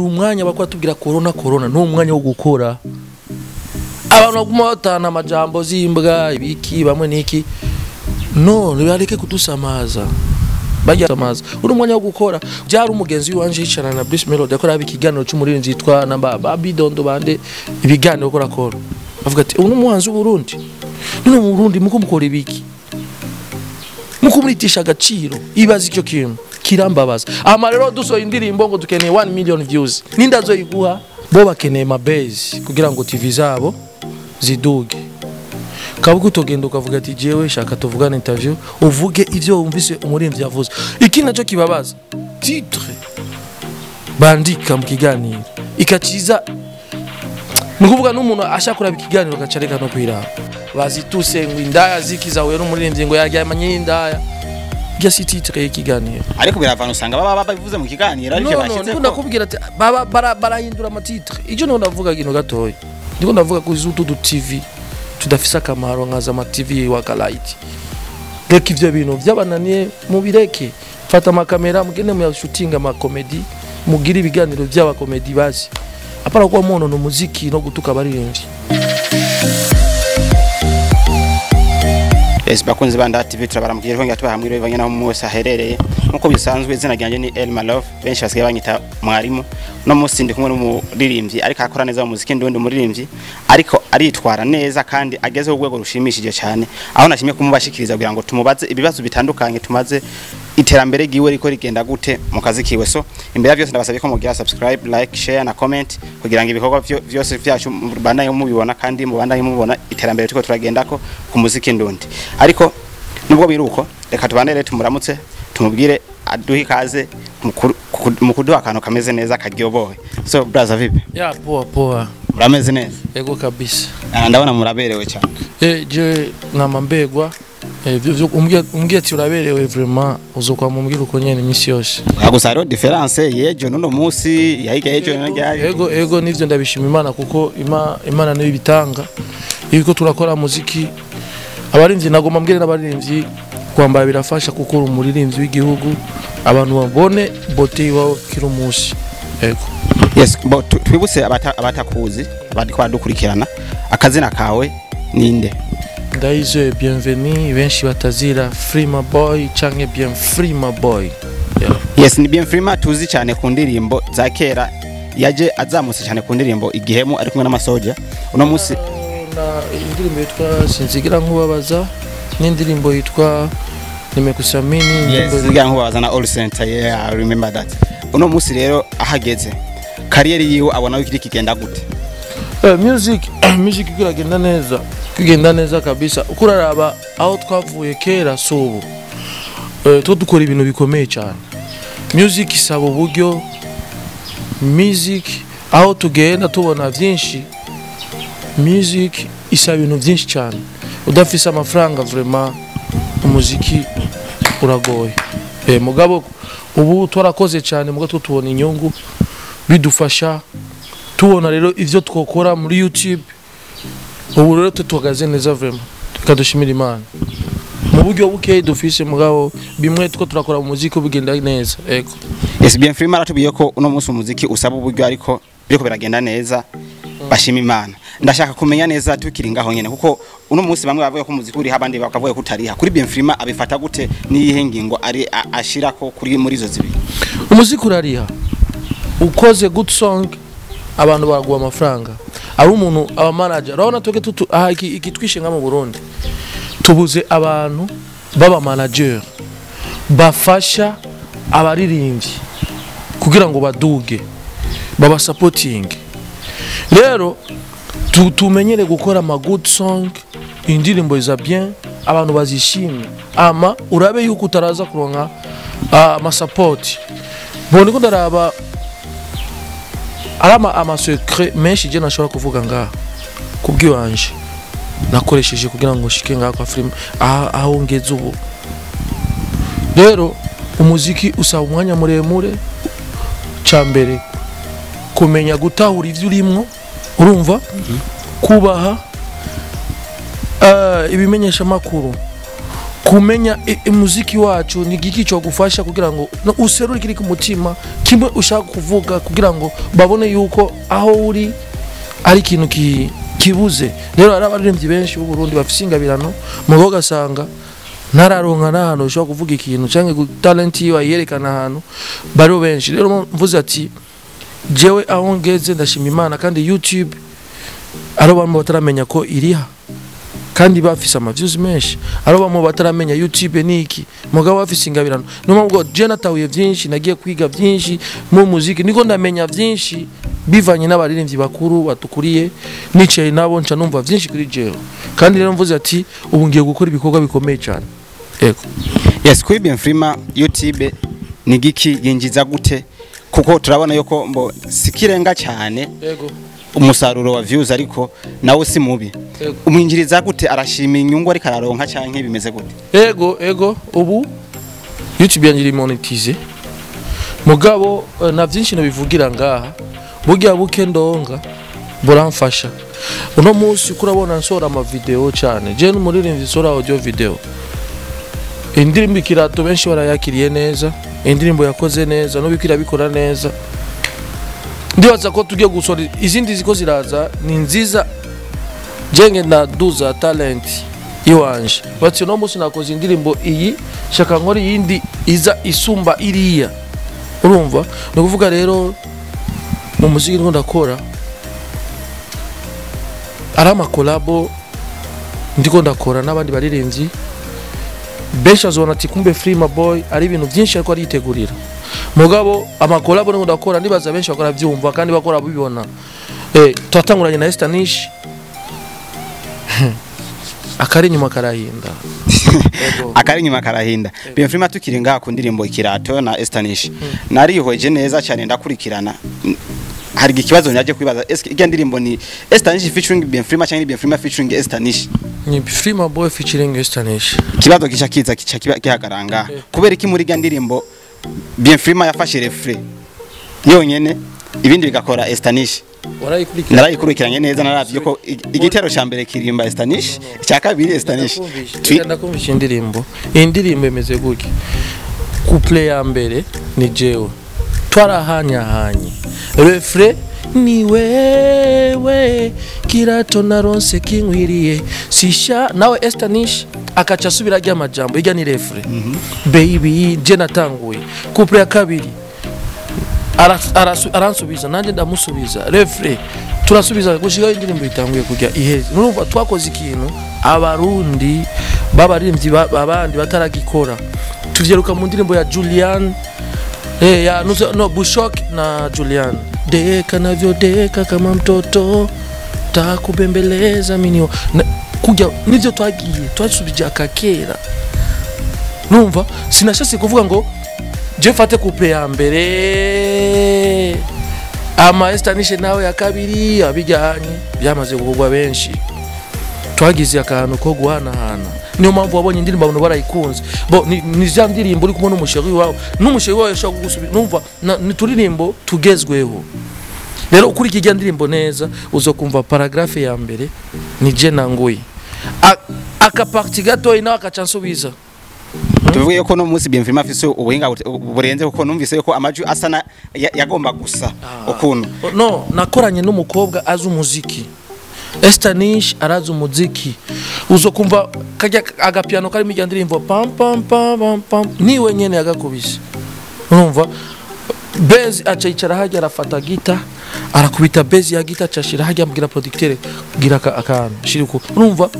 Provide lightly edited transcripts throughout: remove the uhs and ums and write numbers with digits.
Umwanya bakora tubwira corona corona no umwanya wo gukora. Abantu baguma batana amajambo zimbwa ibiki bamwe niki. No, nibareke kudusamaza. Bajya samaza. Uri umwanya wo gukora. Byari umugenzi wanje yicarana na Bruce Melody akora ibikiganiro cy'umuririmbyi yitwa na Babidondo bande ibiganiro gukora kora. Avuga ati uno muhanzi w'Uburundi. None mu Burundi muko mukora ibiki? Muko muritisha agaciro. Ibaza icyo kintu kirambabaza. Ama rero dusohoye indirimbo ngo dukeneye 1 million views. Ninda azoyiguha? Bo bakeneye ma base kugira ngo TV zabo ziduge. Kabuko utogenda ukavuga ati jewe shaka tuvugane interview uvuge ivyo wumvise umuririmbyi yavuze. Iki naco kibabaza. Titre bandika mu kiganiro ikaciza nukuvuga n'umuntu ashaka kuraba ikiganiro gacareka no kwiraba. Bazituse ngo indaya zikiza we n'umuririmbyi ngo yaryamanye n'indaya. Gasi titre y'ikiganiro. Ariko biravana usanga baba babivuze mu kiganiro ariko bashize ko ndakubwira ati baba barahindura ama titre. Icyo no ndavuga kintu gatoya. Ndiko ndavuga ko izutu du TV tudafisa akamaro nkaza ama TV wa Galight. Reka ivyo bintu byabananiye mubireke. Fata amakamera mugende mu shooting ama comedy, mugire ibiganiro by'aba comedy bazi. Apara kuba mono no muziki no gutuka abaririmbyi. Yes, bakunzi ba TV turabaramukije rwongera tubahamwira bivanye naho mwese aherereye. Nkuko bisanzwe izina ryanje ni Elma Love, benshi basigaye banyita mwarimu. No munsi ndi kumwe n'umuririmbyi ariko akora neza mu muziki, ndundi umuririmbyi ariko aritwara neza kandi ageze ku rwego rushimishije cyane, aho nashimye kumubashikiriza kugira ngo tumubaze ibibazo bitandukanye, tumaze iterambere giwe riko rigenda gute mu kazi kiwe. So imbere ya byose ndabasabye ko mugira subscribe, like, share na comment kugira ngo ibikorwa byose byacu mubandanye mubibona kandi mubandanye mubona iterambere tuko turagendako ku muziki ndundi. Ariko nubwo biruko reka tubanere tumuramutse tumubwire aduhe ikaze mu kuduha akantu kameze neza karyoboye. So brother, vipi? Ya poa poa. Murameze neza? Yego kabisa. Ndabona muraberewe cyane. Je namambegwa umbwiye ati uraberewe vraiment uzokwa mumbwira uko nyene imisi yose. Gusa hariho difference yejo nuno munsi yahiga yejo n'aryaje. Yego yego nivyo ndabishima Imana kuko Imana niyo ibitanga. Ibiko turakora muziki abarimvyi nagomba mbwire n'abarimvyi kwambara birafasha kuko uri umuririmbyi w'igihugu abantu babone bote iwawe kiri umunsi. Yego. Yes, bo twibutse abatakuzi abandi kwa dukurikirana akazina kawe ninde? Ndayizeye Bienvenue, benshi batazira Frima Boy canke Bien Frima Boy. Yeah. Yes, ni Bien Frima tuzi cyane ku ndirimbo za kera, yaje azamutse cyane ku ndirimbo igihemu ari kumwe n'amasoja. Uno munsi na indirimbo yitwa Sinzigira nkubabaza n'indirimbo yitwa Nimekusamini. Yes, Sinzigira nkubabaza na All Center. Yeah, I remember that. Uno munsi rero ahageze kariyeri yiwe abona ko kigenda gute? Music kiragenda neza. Kigenda neza kabisa. Ukuraraba aho twavuye kera subu. Two dukora ibintu bikomeye cyane. Music isaba uburyo. Music aho tugenda tubona byinshi. Music isaba ibintu byinshi cyane. Udafise amafaranga vraiment umuziki uragoye. Mugabo ubu twarakoze cyane mugabo tubona inyungu bidufasha tubona rero ivyo twokora muri YouTube. Ubu rero tutugaze neza vraiment tukadushimira Imana mu buryo buke dufise mugabo bimwe two turakora mu muziki bigenda neza. Ego. Yes, Bien Frima aratubwiye ko uno munsi umuziki usaba uburyo ariko biriko biragenda neza. Bashima Imana. Ndashaka kumenya neza tukiri ngaho nyene kuko uno munsi bamwe bavuye ko umuziki uri abandi bakavuye ko utariha. Kuri Bien Frima abifata gute niyihe ngingo ari ashirako kuri muri izo zibiri? Umuziki urariha. Ukoze good song abantu baguha amafaranga. Ari umuntu aba manager urabona tweke tutu iki nka mu Burundi tubuze abantu baba manager bafasha abaririmbyi kugira ngo baduge baba supporting. Rero tumenyere gukora ama good song, indirimbo iza bien abantu bazishimye, ama urabe yuko utaraza kuronka ama support. Bon niko ndaraba arama ama secret menshi je nashobora kuvuga ngaha kubwiwanje nakoresheje kugira ngo shike ngaha kwa film aho ngeze ubu. Rero umuziki usaba umwanya muremure. Cambere kumenya gutahura ivyo urimwo, urumva kubaha ibimenyesha makuru Kumenya umuziki wacu ni giki cyo gufasha kugira ngo userure kiri ku mutima kimwe ushaka kuvuga, kugira ngo babone yuko aho uri ari ikintu kibuze. Rero hari abaririmbyi benshi b'u Burundi bafise ingabirano, mugo gasanga ntararonka n'ahantu ushobora kuvuga ikintu canke talent yiwe yerekana ahantu bariho benshi. Rero mvuze ati jewe aho ngeze ndashima Imana, kandi YouTube aro bamwe bataramenya ko iriha kandi bafise ama views menshi, aro bamwe bataramenya YouTube niki, mugabo bafise ingabirano. Niyo mpamvu je natahuye byinshi, nagiye kwiga byinshi mu muziki, niko ndamenya byinshi bivanye n'abaririmbyi bakuru batukuriye, nicaye nabo nca numva byinshi kuri jewe. Kandi rero mvuze ati ubu ngiye gukora ibikorwa bikomeye cyane. Ego. Yes, kuri Bienfrima YouTube ni giki yinjiza gute? Kuko turabona yuko mbo sikirenga cyane. Ego. Umusaruro wa views ariko nawo si mubi. Umwinjiriza gute? Arashima inyungu ariko araronka canke bimeze gute? Ego, ego, ubu YouTube yanjye iri monetize. Mugabo na byinshi no bivugira ngaha. Burya buke ndonga buramfasha. Uno munsi kurabona nsora ama video cyane. Je n'umuririmbyi nsora audio video. Indirimbo ikirato benshi barayakiriye neza, indirimbo yakoze neza, n'ubikira bikora neza. Ndibaza ko tugiye gusora izindi ziko ziraza ni nziza. Jenge ndaduza talent iwanje. Bati no munsi nakoze indirimbo iyi, shaka nkora iyindi iza isumba iriya. Urumva? No kuvuga rero mu muziki ndiko ndakora ari ama collabo ndiko ndakora n'abandi baririmbyi benshi, azobona ati kumbe Freema Boy ari ibintu byinshi ariko aritegurira. Mugabo ama collabo ndiko ndakora ndibaza benshi bakora byumva kandi bakora bibona. Twatanguranye na Esther Nish, akari nyuma karahinda. Akari nyuma karahinda. Bienfrima tukiri ngaha ku ndirimbo Ikirato na Esther Nish, narihweje neza cyane ndakurikirana. Hari ikibazo naje kwibaza, eske irya ndirimbo ni Esther Nish featuring Bienfrima cyangwa ni Bienfrima featuring Esther Nish? Ni Freema Boy featuring Esther Nish. Ikibazo gica kiza kica kihagaranga. Kubera iki muri irya ndirimbo Bienfrima yafashe refrain yonyene ibindi bigakora Esther Nish? Narayikurikiranye neza, naravye ko igitero ca mbere kirimba Esther Nish, icya kabiri Esther Nish. Ndakumvisha indirimbo. Indirimbo imeze gutya. Couple ya mbere ni jewe. Twarahanyahanye. Refrain ni wewe kirato naronse kinkwiriye sisha, nawe Esther Nish akaca asubira ajya amajambo ijya ni refrain. Baby je natanguye. Couple ya kabiri aransubiza nanjye ndamusubiza refrain, turasubiza gushika indirimbo itanguye kujya iheze. Nurumva twakoze ikintu abarundi babaririmbyi abandi bataragikora. Tuvyeruka mu ndirimbo ya Julian, ya no Bushok na Julian, deka navyo deka kama mtoto takubembeleza minio kujya, nivyo twagiye twasubije akakera. Numva sinashase kuvuga ngo je fate couple ya mbere ama Esther Nish nawe ya kabiri abijyanye byamaze gukorwa benshi. Twagize akantu ko guhanahana, niyo mpamvu wabonye indirimbo abantu barayikunze. Bo ni za ndirimbo uri kumwe n'umusheri wawe, n'umusheri wawe ashaka kugusubira. Numva ni turirimbo tugezweho. Rero ukurikije irya ndirimbo neza uzokumva paragraphe ya mbere ni je nanguye akaparti gato nawe akacansubiza. Tuvuge yuko no munsi Bienfrima afise ubuhinga burenze, kuko numvise yuko amajwi asa na yagomba gusa ukuntu. No, nakoranye n'umukobwa azi umuziki. Esther Nish arazi umuziki. Uzokumva kajya agapiano kari mu ndirimbo pam pam pam pam, niwe nyene yagakubise. Urumva Bezi aca yicara hajya arafata gita arakubita bezi ya gita acashira hajya ambwira producteur gira akantu shiriko. Urumva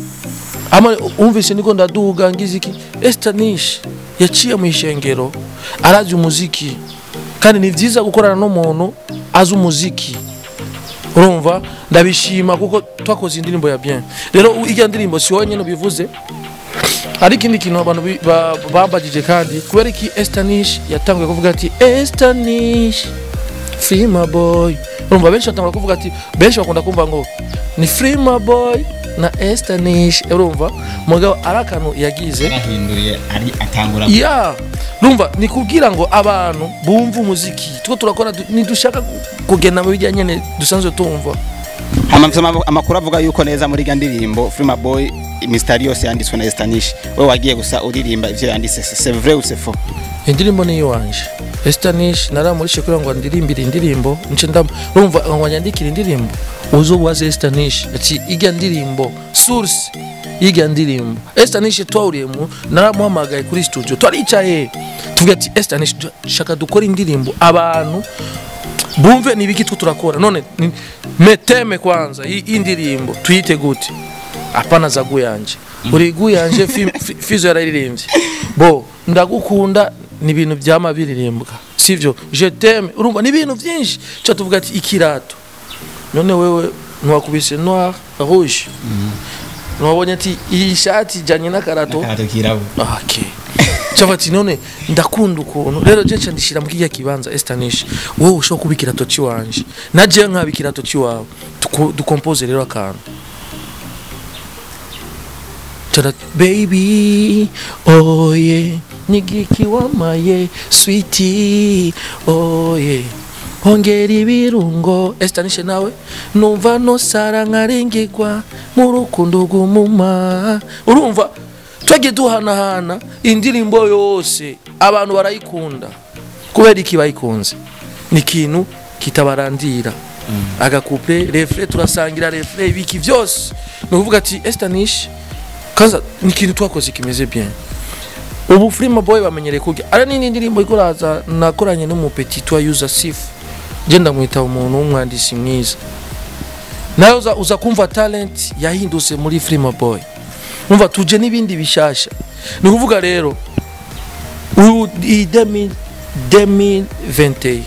ama umvise niko ndaduga ngize iki. Esther Nish yaciye mu ishengero arazi umuziki, kandi ni vyiza gukorana n'umuntu azi umuziki. Urumva ndabishima kuko twakoze indirimbo ya bien. Rero irya ndirimbo si wowe nyene ubivuze, hari ikindi kintu abantu bambagije kandi kubera iki Esther Nish yatanguye kuvuga ati Esther Nish Freema Boy. Urumva benshi batangura kuvuga ati, benshi bakunda kumva ngo ni Freema Boy na Esther Nish. Urumva mugabo arakanu yagize yarahinduye ari atangura ya urumva ni kugira ngo abantu bumve umuziki tuko turakora, nidushaka kugenda mu bijyanye nyene dusanzwe tumva. Hama mfise amakuru avuga yuko neza muri ga ndirimbo Freema Boy Mr yose yanditswe na Estanish, wewe wagiye gusa uririmba ivyo yanditse, c'est vrai ou c'est faux? Indirimbo ni iwanje. Estanish naramurishe kugira ngo andirimbire indirimbo, nce ndamurumva ngo anyandikire indirimbo. Uzobaze Estanish ati ijya ndirimbo source y'ijya ndirimbo. Estanish twahuriye mu naramuhamagaye kuri studio, twaricaye tuvuga ati Estanish, shaka dukora indirimbo abantu bumve ni ibiki turakora. None meteme kwanza iyi indirimbo tuyite gute? Apana zagu yanje, uri gu yanje Fizo yararirimbye bo ndagukunda, ni ibintu byama biririmbwa sivyo, je t'aime, urumva ni ibintu byinshi. Cyo tuvuga ati ikirato, none wewe ntiwakubise noir rouge, ntiwabonye ati iyi shati ijyanye n'akarato kirabura. Okay. Cyangwa ati none ndakunda ukuntu rero je ndishira mu kijya kibanza Estanish, wowe ushobora kuba ikirato ciwanje na je nkaba ikirato ciwawe, ducompose rero akantu. Tada baby oh yeah, nigiki wamaye sweetie oh yeah, ongera ibirungo. Estanish nawe numva no sara nkarengegwa mu rukundo rw'umuma. Urumva twagiye duhanahana indirimbo yose abantu barayikunda. Kubera iki bayikunze? Ni ikintu kitabarandira. Agakupe refre turasangira refre ibiki byose. Ni ukuvuga ati Estanish kaza ni ikintu twakoze kimeze bien. Ubu Freema Boy bamenyereye kurya. Ara nini indirimbo ikoraza nakoranye n'umu petit twa user Sif. Je ndamwita umuntu w'umwandisi mwiza. Nawe uza kumva talent yahindutse muri Freema Boy. Umva tuje n'ibindi bishasha. Ni kuvuga rero uyu 2021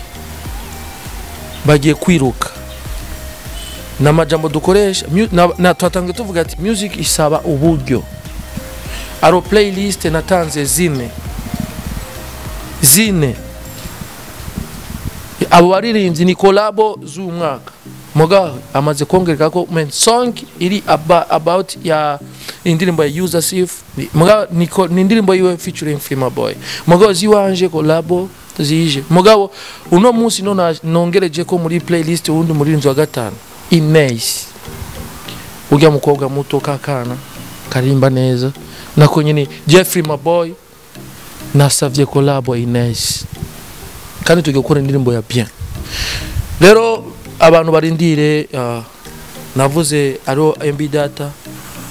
bagiye kwiruka. N'amajambo dukoresha na twatangiye tuvuga ati music isaba uburyo. Aro playlist natanze zine abo baririmbyi ni collabo z'uyu mwaka. Muga amaze kongereka ko men song iri about ya indirimbo ya User Sif, muga ni indirimbo yiwe featuring Freema Boy. Muga ziwanje collabo zije. Mugabo uno munsi nongereje ko muri playlist uwundi muririmbyi wa gatanu Ines. Ujya mukobwa muto kakana karimba neza nako nyine Jeffrey Maboy nasavye collabo Ines, kandi tugiye gukora indirimbo ya bien. Rero abantu barindire, navuze aro MB Data,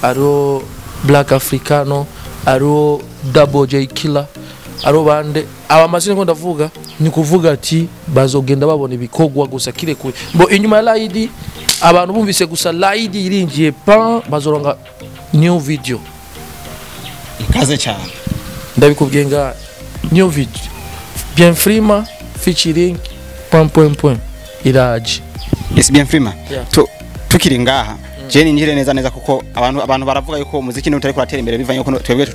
aro Black Africano, aro Double J Killer, aro bande aba mazina ngo ndavuga ni kuvuga ati bazogenda babona ibikogwa gusa kire kure. Bo inyuma ya Laidi abantu bumvise gusa Laidi iringiye pan bazoronga new video ikaze cyane. Ndabikubwiye nga new video Bien Freema featuring point point point iraje. Yes, Bien Freema. Yeah. Tukiri ngaha je ninjire neza neza kuko abantu baravuga yuko umuziki n'utari kuratera imbere bivanye ko twebwe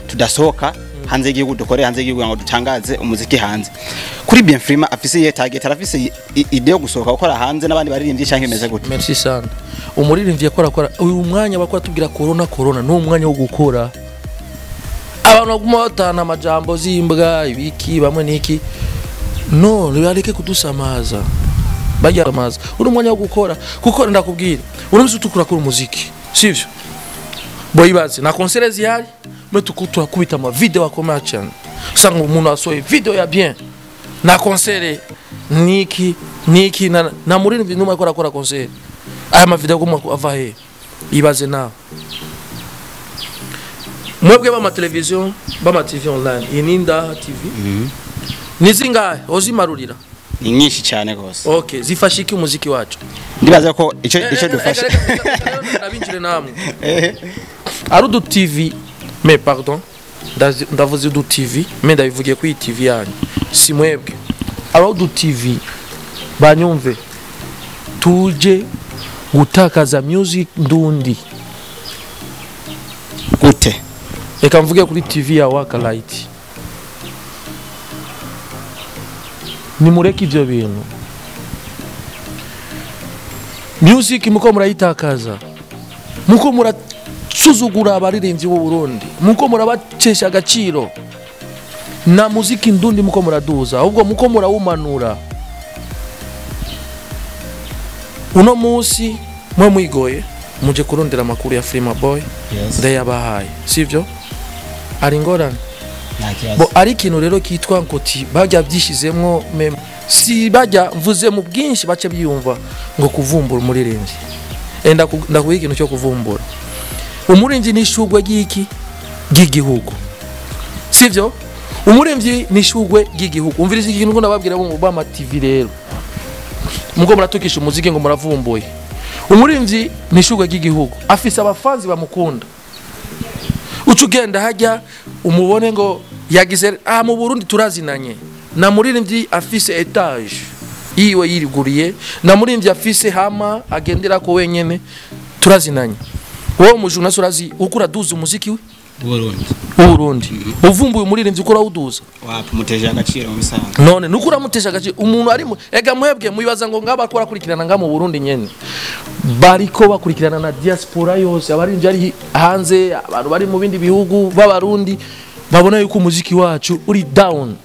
tudasohoka hanze y'igihugu, dukore hanze y'igihugu ngo dutangaze umuziki hanze. Kuri Bien Freema afise iye target, arafise ide yo gusohoka gukora hanze n'abandi baririmbyi cyangwa imeze gute? Merci sana. Umuririmbyi yakora uyu mwanya bakora tubwira corona ni umwanya wo gukora. Abantu baguma batana amajambo zimbwa ibiki bamwe niki, no bareke kudusamaza. Bajya amaza. Uri umwanya wo gukora kuko ndakubwira uramutse utukura kuri umuziki sivyo? Boy bazi na concert zihari mwe tukuturakubita ama video akomeye cyane. Usanga umuntu asoye video ya bien na concert niki niki na muririmbyi numwe akora akora concert. Aya ma video gumwe ava he? Ibaze nawe. Mwebwe bama television, bama TV online, Ininda TV. Nizingahe ozimarurira? Ni nyinshi cyane gose. Okay, zifasha iki umuziki wacu? Ndibaza ko ico dufasha. Nabinjire namwe. Arudu TV, mais pardon, ndavuze du TV, mais ndabivugiye kuri TV yanyu. Si mwebwe. Arudu TV banyumve tuje gutakaza music ndundi. Gute? Reka mvuge kuri TV ya Waka Light. Nimureke ivyo bintu. Music muko murayitakaza. Muko murasuzugura abaririmbyi b'u Burundi. Muko murabacesha agaciro. Na muziki ndundi muko muraduza, ahubwo muko murawumanura. Uno munsi Mwe mwigoye muje kurondera amakuru ya Frima Boy. Yes. Ndayabahaye, sivyo? Ari ingorane. Nta kibazo. Bo ari ikintu rero kitwa ngoti bajya byishizemwo meme, si bajya mvuze mu bwinshi bace byiyumva ngo kuvumbura umuririmbyi. Enda ndakuha ikintu cyo kuvumbura umuririmbyi ni ishugwe ry'iki ry'igihugu, sivyo? Umuririmbyi ni ishugwe ry'igihugu. Umviriza ikintu ngo ndababwira bo ba TV rero, mugo muratukisha umuziki ngo muravumbuye. Umuririmbyi ni ishugwe ry'igihugu, afise abafanzi bamukunda. Uca ugenda hajya umubone ngo yagize mu Burundi turazinanye na muririmbyi afise etage yiwe yiriguriye, na muririmbyi afise hama agendera ko wenyene turazinanye. Wowe umujuna urazi uko uraduza umuziki we Burundi. Burundi. Uvumbuye umuririmbyi uko urawuduza, Wapi, muteje agaciro mu bisanzwe. None nuko uramutesha agaciro umuntu arimo. Ega mwebwe mubibaza ngo ngaba akora akurikirana nga mu Burundi nyene, bariko bakurikirana na diaspora yose, abarinzi ari hanze, abantu bari mu bindi bihugu b'abarundi babona yuko umuziki wacu uri down.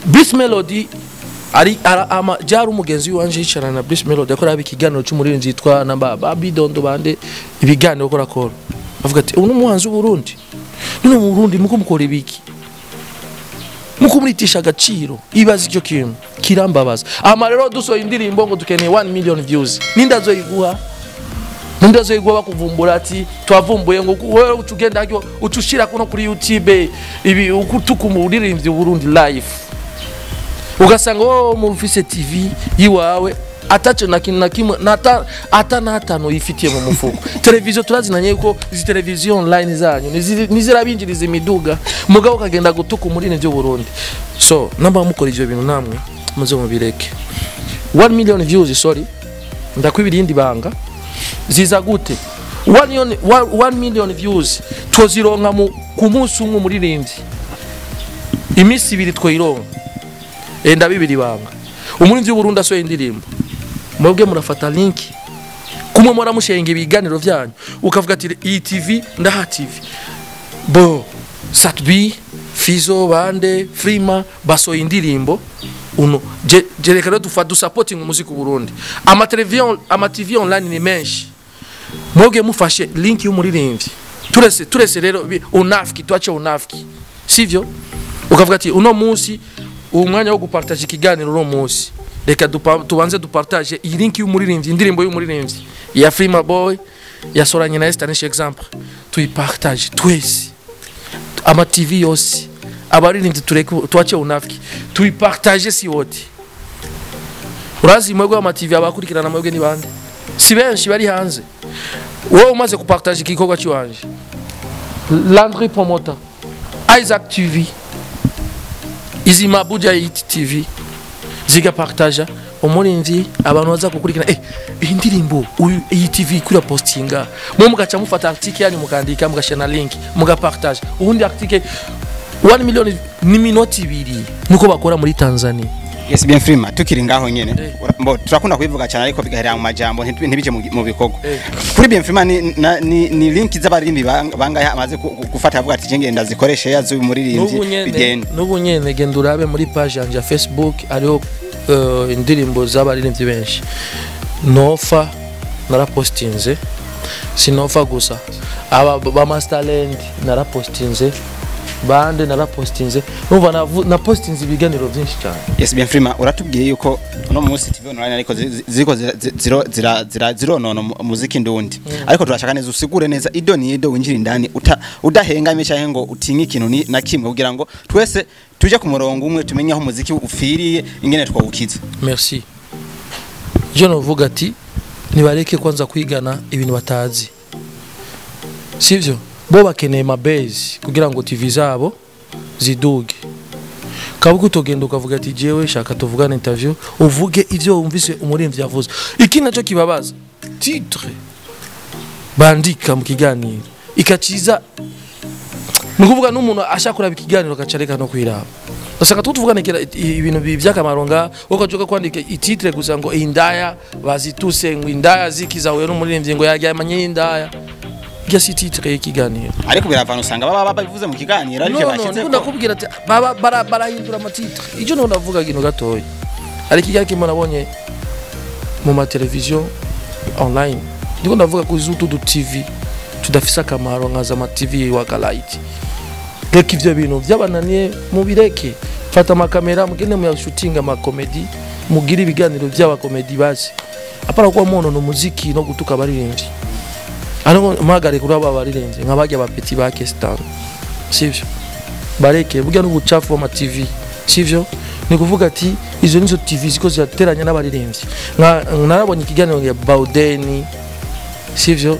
Bruce Melody ari ama jari umugenzi wanje yicarana na Bruce Melody akora ikiganiro cy'umuririmbyi yitwa namba Babidondo bande, ibiganiro akora akora avuga ati uno muhanzi w'Uburundi, none mu Burundi muko mukora ibiki, muko muritisha agaciro. Ibaza icyo kintu kirambabaza. Ama rero dusohoye indirimbo ngo dukeneye 1 million views, nindazoyiguha nindazoyiguha bakuvumbura ati twavumbuye ngo wewe ucugenda hajyo ucushira kuno kuri YouTube ibi ukutuka umuririmbyi Burundi live, ugasanga wowe mu mfise TV yiwawe ataco na kintu na kimwe nata ata natano yifitiye mu mufuko. Televiziyo turazinanye yuko izi televiziyo online zanyu nizirabinjiriza imiduga, mugabo ukagenda gutuka umuririmbyi Burundi. So namba mukora ivyo bintu namwe muze mubireke. 1 million views, sorry, ndakwibira iyindi banga ziza gute? 1 million views twozironka mu ku munsi umwe umuririmbyi, iminsi ibiri twoyironka. Enda bibiri banga umuririmbyi w'Uburundi asohoye indirimbo, mwebwe murafata link kumwe muramushenga ibiganiro vyanyu, ukavuga ati iyi TV ndaha TV bo Satbi Fizo bande Frima basohoye indirimbo uno jereka rero dufa du supporting umuziki w'Uburundi. Ama television, ama TV online ni menshi, mwebwe mufashe link y'umuririmbyi, turese rero unafiki twache unafiki, sivyo? Ukavuga ati uno munsi uwo mwanya wo gupartage ikiganiro, uno munsi reka tubanze dupartage iyi link y'umuririmbyi, indirimbo y'umuririmbyi ya Frima Boy yasoranye na Esther Nish example, tuyipartage twese ama TV yose, abaririmbyi tureke twache unafiki, tuyipartage si wote. Urazi mwebwe ama TV abakurikirana mwebwe ni bande? Si benshi bari hanze. Wowe umaze kupartage igikorwa cy'iwanje, Landry Promoter, Isaac TV, izi Mabuja TV zigapartaja umurinzi, abantu baza gukurikirana iyi ndirimbo uyu iyi TV kuri postinga, mwe mugaca mufata article yanyu mukandika mugashira na link mugapartage ubundi article. 1 million ni minoti ibiri nuko bakora muri Tanzania. Yes, bien Frima, tukiri ngaho nyene. Mbo turakunda kubivuga cyane ariko bigahera mu majambo ntibije mu bikorwa. Kuri bien Frima ni link z'abarimbi bangahe amaze gufata avuga ati ngenda zikoreshe ya z'uyu muririmbyi bigende? N'ubu nyene genda urabe muri page yanje ya Facebook hariho indirimbo z'abaririmbyi benshi. Nofa narapostinze, sinofa gusa, aba ba Masterland narapostinze, bande narapostinze, numva napostinze ibiganiro byinshi cyane. Yes, bien Frima, uratubwiye yuko uno munsi TV online ariko ziriko zironona umuziki ndundi, ariko turashaka neza usigure neza ido ni ido, winjira indani udahengamye canke ngo utinye ikintu na kimwe, kugira ngo twese tuje ku murongo umwe, tumenye aho umuziki ufiriye, ingene twawukiza. Merci. Je novuga ati nibareke kwanza kwigana ibintu batazi, sivyo? Bo bakeneye mabase kugira ngo TV zabo ziduge. Kabuko utogenda ukavuga ati jewe shaka tuvugane interview, uvuge ivyo wumvise umuririmbyi yavuze. Iki nacyo kibabaza, titre bandika mu kiganiro ikaciza, ni ukuvuga n'umuntu ashaka kuraba ikiganiro agaca no kwiraba. Usanga tuvugana ibintu by'akamaro nga ukajoka kwandika ititre gusa ngo indaya bazituse, ngo indaya zikiza wewe n'umuririmbyi ngo yaryamanye y'indaya. Irya si titre y'ikiganiro. Ariko biravana, usanga baba babivuze mu kiganiro ariko No, bashize ndiko ndakubwira ati baba barahindura amatitre. Icyo niho ndavuga ikintu gatoya, ariko ikiganiro kimwe nabonye mu mateleviziyo online. Ndiko ndavuga ku zutu du TV tudafise akamaro nka za TV wa Galight. Reka ivyo bintu byabananiye mubireke. Fata amakamera mugende mu shooting ama comedy, mugire ibiganiro by'aba comedy basi. Apara kuba mono no muziki no gutuka abaririmbyi. Ariko mpagare kuri aba baririmbyi nka bajya ba petit ba Kestan. Sivyo? Bareke burya n'ubucafu wa TV. Sivyo? Ni kuvuga ati izo nizo TV ziko zirateranya n'abaririmbyi. Narabonye ikiganiro ya Baudeni. Sivyo?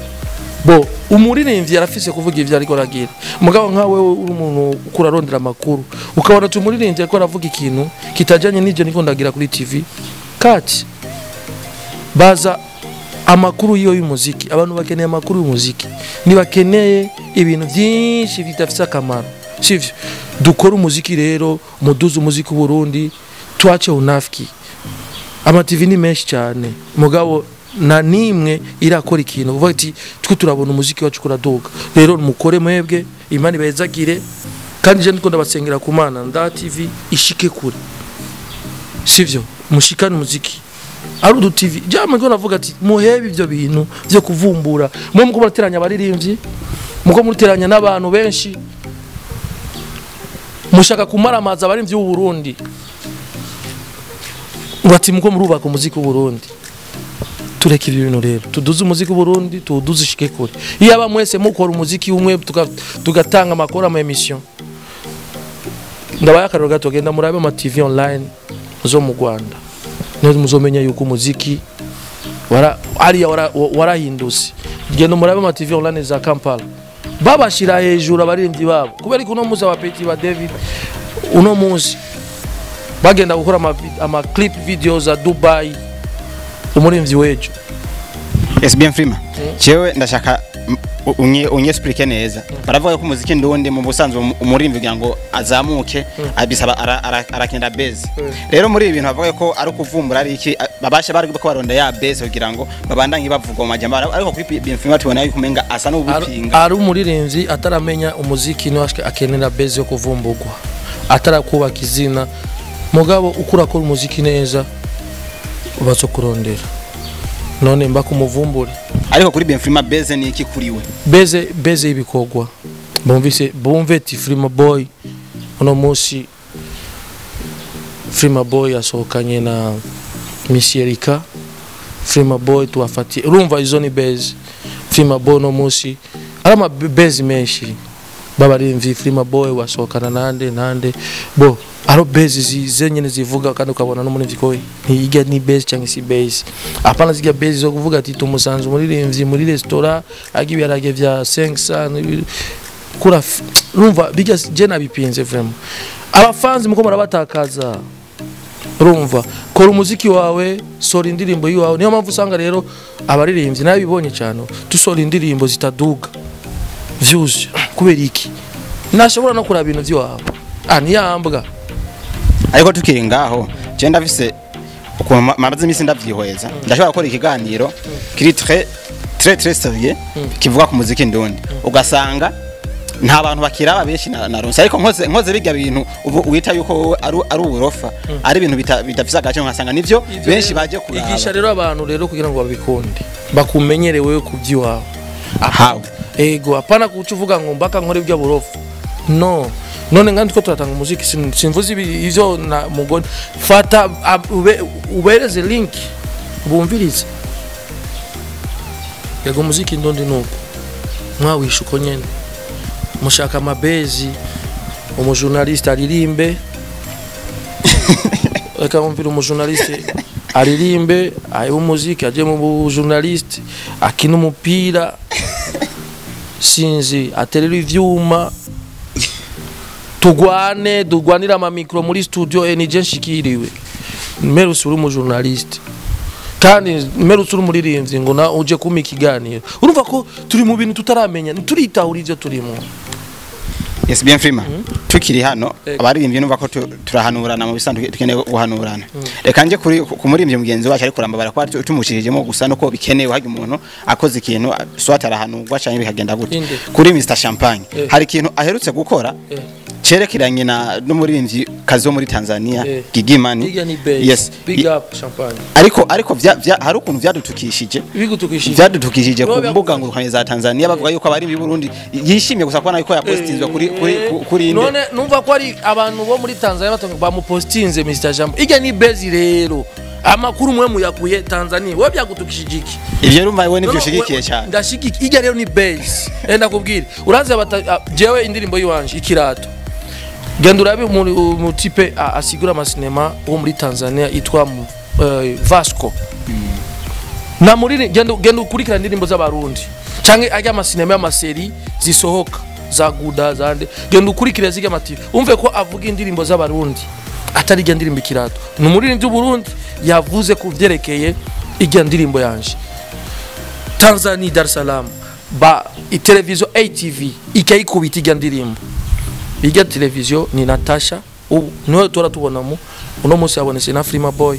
Bo umuririmbyi arafise kuvuga ivyo ariko aragira. Mugabo nka wewe uri umuntu ukura rondera amakuru, ukabona ati umuririmbyi ariko aravuga ikintu kitajanye n'ivyo niko ndagira kuri TV. Kati baza amakuru yiyo y'umuziki, abantu bakeneye amakuru y'umuziki, nibakeneye ibintu byinshi bidafise akamaro. Sivyo? Dukora umuziki rero, muduze umuziki w'u Burundi, twace unafiki. Ama TV ni menshi cyane, mugabo na nimwe irakora ikintu uvuga ati twe turabona umuziki wacu kuraduka. Rero mukore mwebwe, Imana ibezagire, kandi je ndiko ndabasengera ku Mana nda TV ishike kure. Sivyo? Mushikane umuziki. Arudu TV jamwe ngo navuga ati muhebe ivyo bintu byo kuvumbura. Mwe muko murateranya abaririmbyi, muko murateranya n'abantu benshi. Mushaka kumaramaza abaririmbyi b'u Burundi. Bati muko murubaka umuziki w'u Burundi. Tureke ibi bintu rero, tuduze umuziki w'u Burundi, tuduze ishike kure. Iyo aba mwese mukora umuziki umwe tugatanga amakuru ama emission. Ndabaye akaroro gato, genda murabe ama TV online zo mu Rwanda. Niho muzomenya yuko umuziki warahindutse. Genda murabe ama TV online za Kampala. Babashira hejuru abaririmbyi babo. Kubera ko uno munsi aba Petit ba David uno munsi bagenda gukora ama clip videos za Dubai. Umurimvyi wejo. Yes, bien Frima. Jewe ndashaka unye explique neza. Baravuga ko umuziki ndundi mu busanzwe umurimvyi kugira ngo azamuke abisaba arakenera base. Rero muri ibi bintu bavuga ko ari kuvumbura ari iki babasha bari ko baronda ya base kugira ngo babandanye bavuga mu majambo, ariko kuri bien Frima tubona yuko umenga asa n'ubupinga. Ari umuririmbyi ataramenya umuziki no akenera base yo kuvumburwa. Atarakubaka izina. Mugabo ukura ko umuziki neza bazokurondera. None mba kumuvumbure. Ariko kuri bien Frima base ni iki kuriwe? Beze ibikogwa. Bumvise bumve ti Frima Boy uno munsi Frima Boy asohokanye na Miss Erika. Frima Boy tuwafatiye. Urumva izo ni base. Frima Boy no munsi ari ama base menshi. Babarimvi Frima Boy wasohokana nande bo aro base zenyene zivuga kandi ukabona no muri mviko ntiyiga ni base cyangwa si base. Apana ziga base zo kuvuga ati tumusanze muri muri restaurant agibyarage vya 500 kura. Urumva bijya je nabipinze vraiment. Abafanzi muko murabatakaza. Urumva kora umuziki wawe, sora indirimbo yiwawe. Niyo mpamvu usanga rero abaririmbyi nabibonye cyane tusora indirimbo zitaduga views kubera iki nashobora no kuraba ibintu by'iwabo niyambwa. Ariko tukiri ngaho je ndafise ukuntu maze imisi ndavyihweza, ndashobora gukora ikiganiro kiri très très très sérieux kivuga ku muziki ndundi, ugasanga nta bantu bakiraba benshi na ronse. Ariko nkoze bijya bintu wita yuko ari uburofa, ari ibintu bidafise agace, nkasanga nivyo benshi baje kuraba. Igisha rero abantu rero kugira ngo babikunde bakumenyere wewe kubyiwawe. Aha ego, apana kucuvuga ngo mbaka nkore ibyo burofa. No none ngandi ko turatanga umuziki simvuze ivyo na mugoni. Fata ubereze link bumvirize. Yego umuziki ndondi nuko mwawisha uko nyene mushaka amabezi, umujournaliste aririmbe. Reka wumvire umujournaliste aririmbe, aye umuziki aje mu journaliste akina umupira sinzi aterera ivyuma, tugwane dugwanira ama micro muri studio nije nshikiriwe. Merusi uri mu journaliste kandi merusi uri muririmbyi ngo na uje kuma ikiganiro. Urumva ko turi mu bintu tutaramenya, turitahura ivyo turimo. Yes, bien Frima. Tukiri hano abaririmbyi numva ko turahanurana mu bisanzwe, tukeneye guhanurana. Reka nje kuri kumuririmbyi mugenzi wacu ariko kuramba barakwa tumushijemo gusa no ko bikenewe hagi umuntu akoze ikintu swat arahanurwa cyane bikagenda gute. Kuri Mr Champagne hari ikintu aherutse gukora Cerekeranye na n'umuririmbyi kazi wo muri Tanzania, Gigimani. Giga ni base. Yes. Big up Champagne. Ariko hari ukuntu vyadutukishije. Bigutukishije. Vyadutukishije ku mbuga ngurukanye za Tanzania, bavuga yuko abari mu Burundi yishimye gusa kubona yuko yapostinzwe kuri inde. None numva ko ari abantu bo muri Tanzania batonga bamupostinze Mr Jambo. Ijya ni base rero. Amakuru mwe muyakuye Tanzania. Wewe byagutukishije iki? Ivyo urumva wewe nivyo ushigikiye cyane. Ndashigikiye. Ijya rero ni base. Enda kubwira. Urazi jewe indirimbo yiwanje ikirato. Genda urabe umu type asigura amasinema wo muri Tanzania yitwa Vasco. Na muri genda ukurikirana indirimbo z'abarundi canke ajya amasinema y'amaseri zisohoka za Guda zande, genda ukurikire zige amativi umve ko avuga indirimbo z'abarundi atari ijya ndirimbo ikirato. Ni umuririmbyi w'Uburundi yavuze ku vyerekeye ijya ndirimbo yanje. Tanzania, Dar es Salaam, ba televiziyo ATV ikayikubita ijya ndirimbo. Ijya televiziyo ni Natasha, ubu niwe tora tubonamo uno munsi yabonetse na Frima Boy.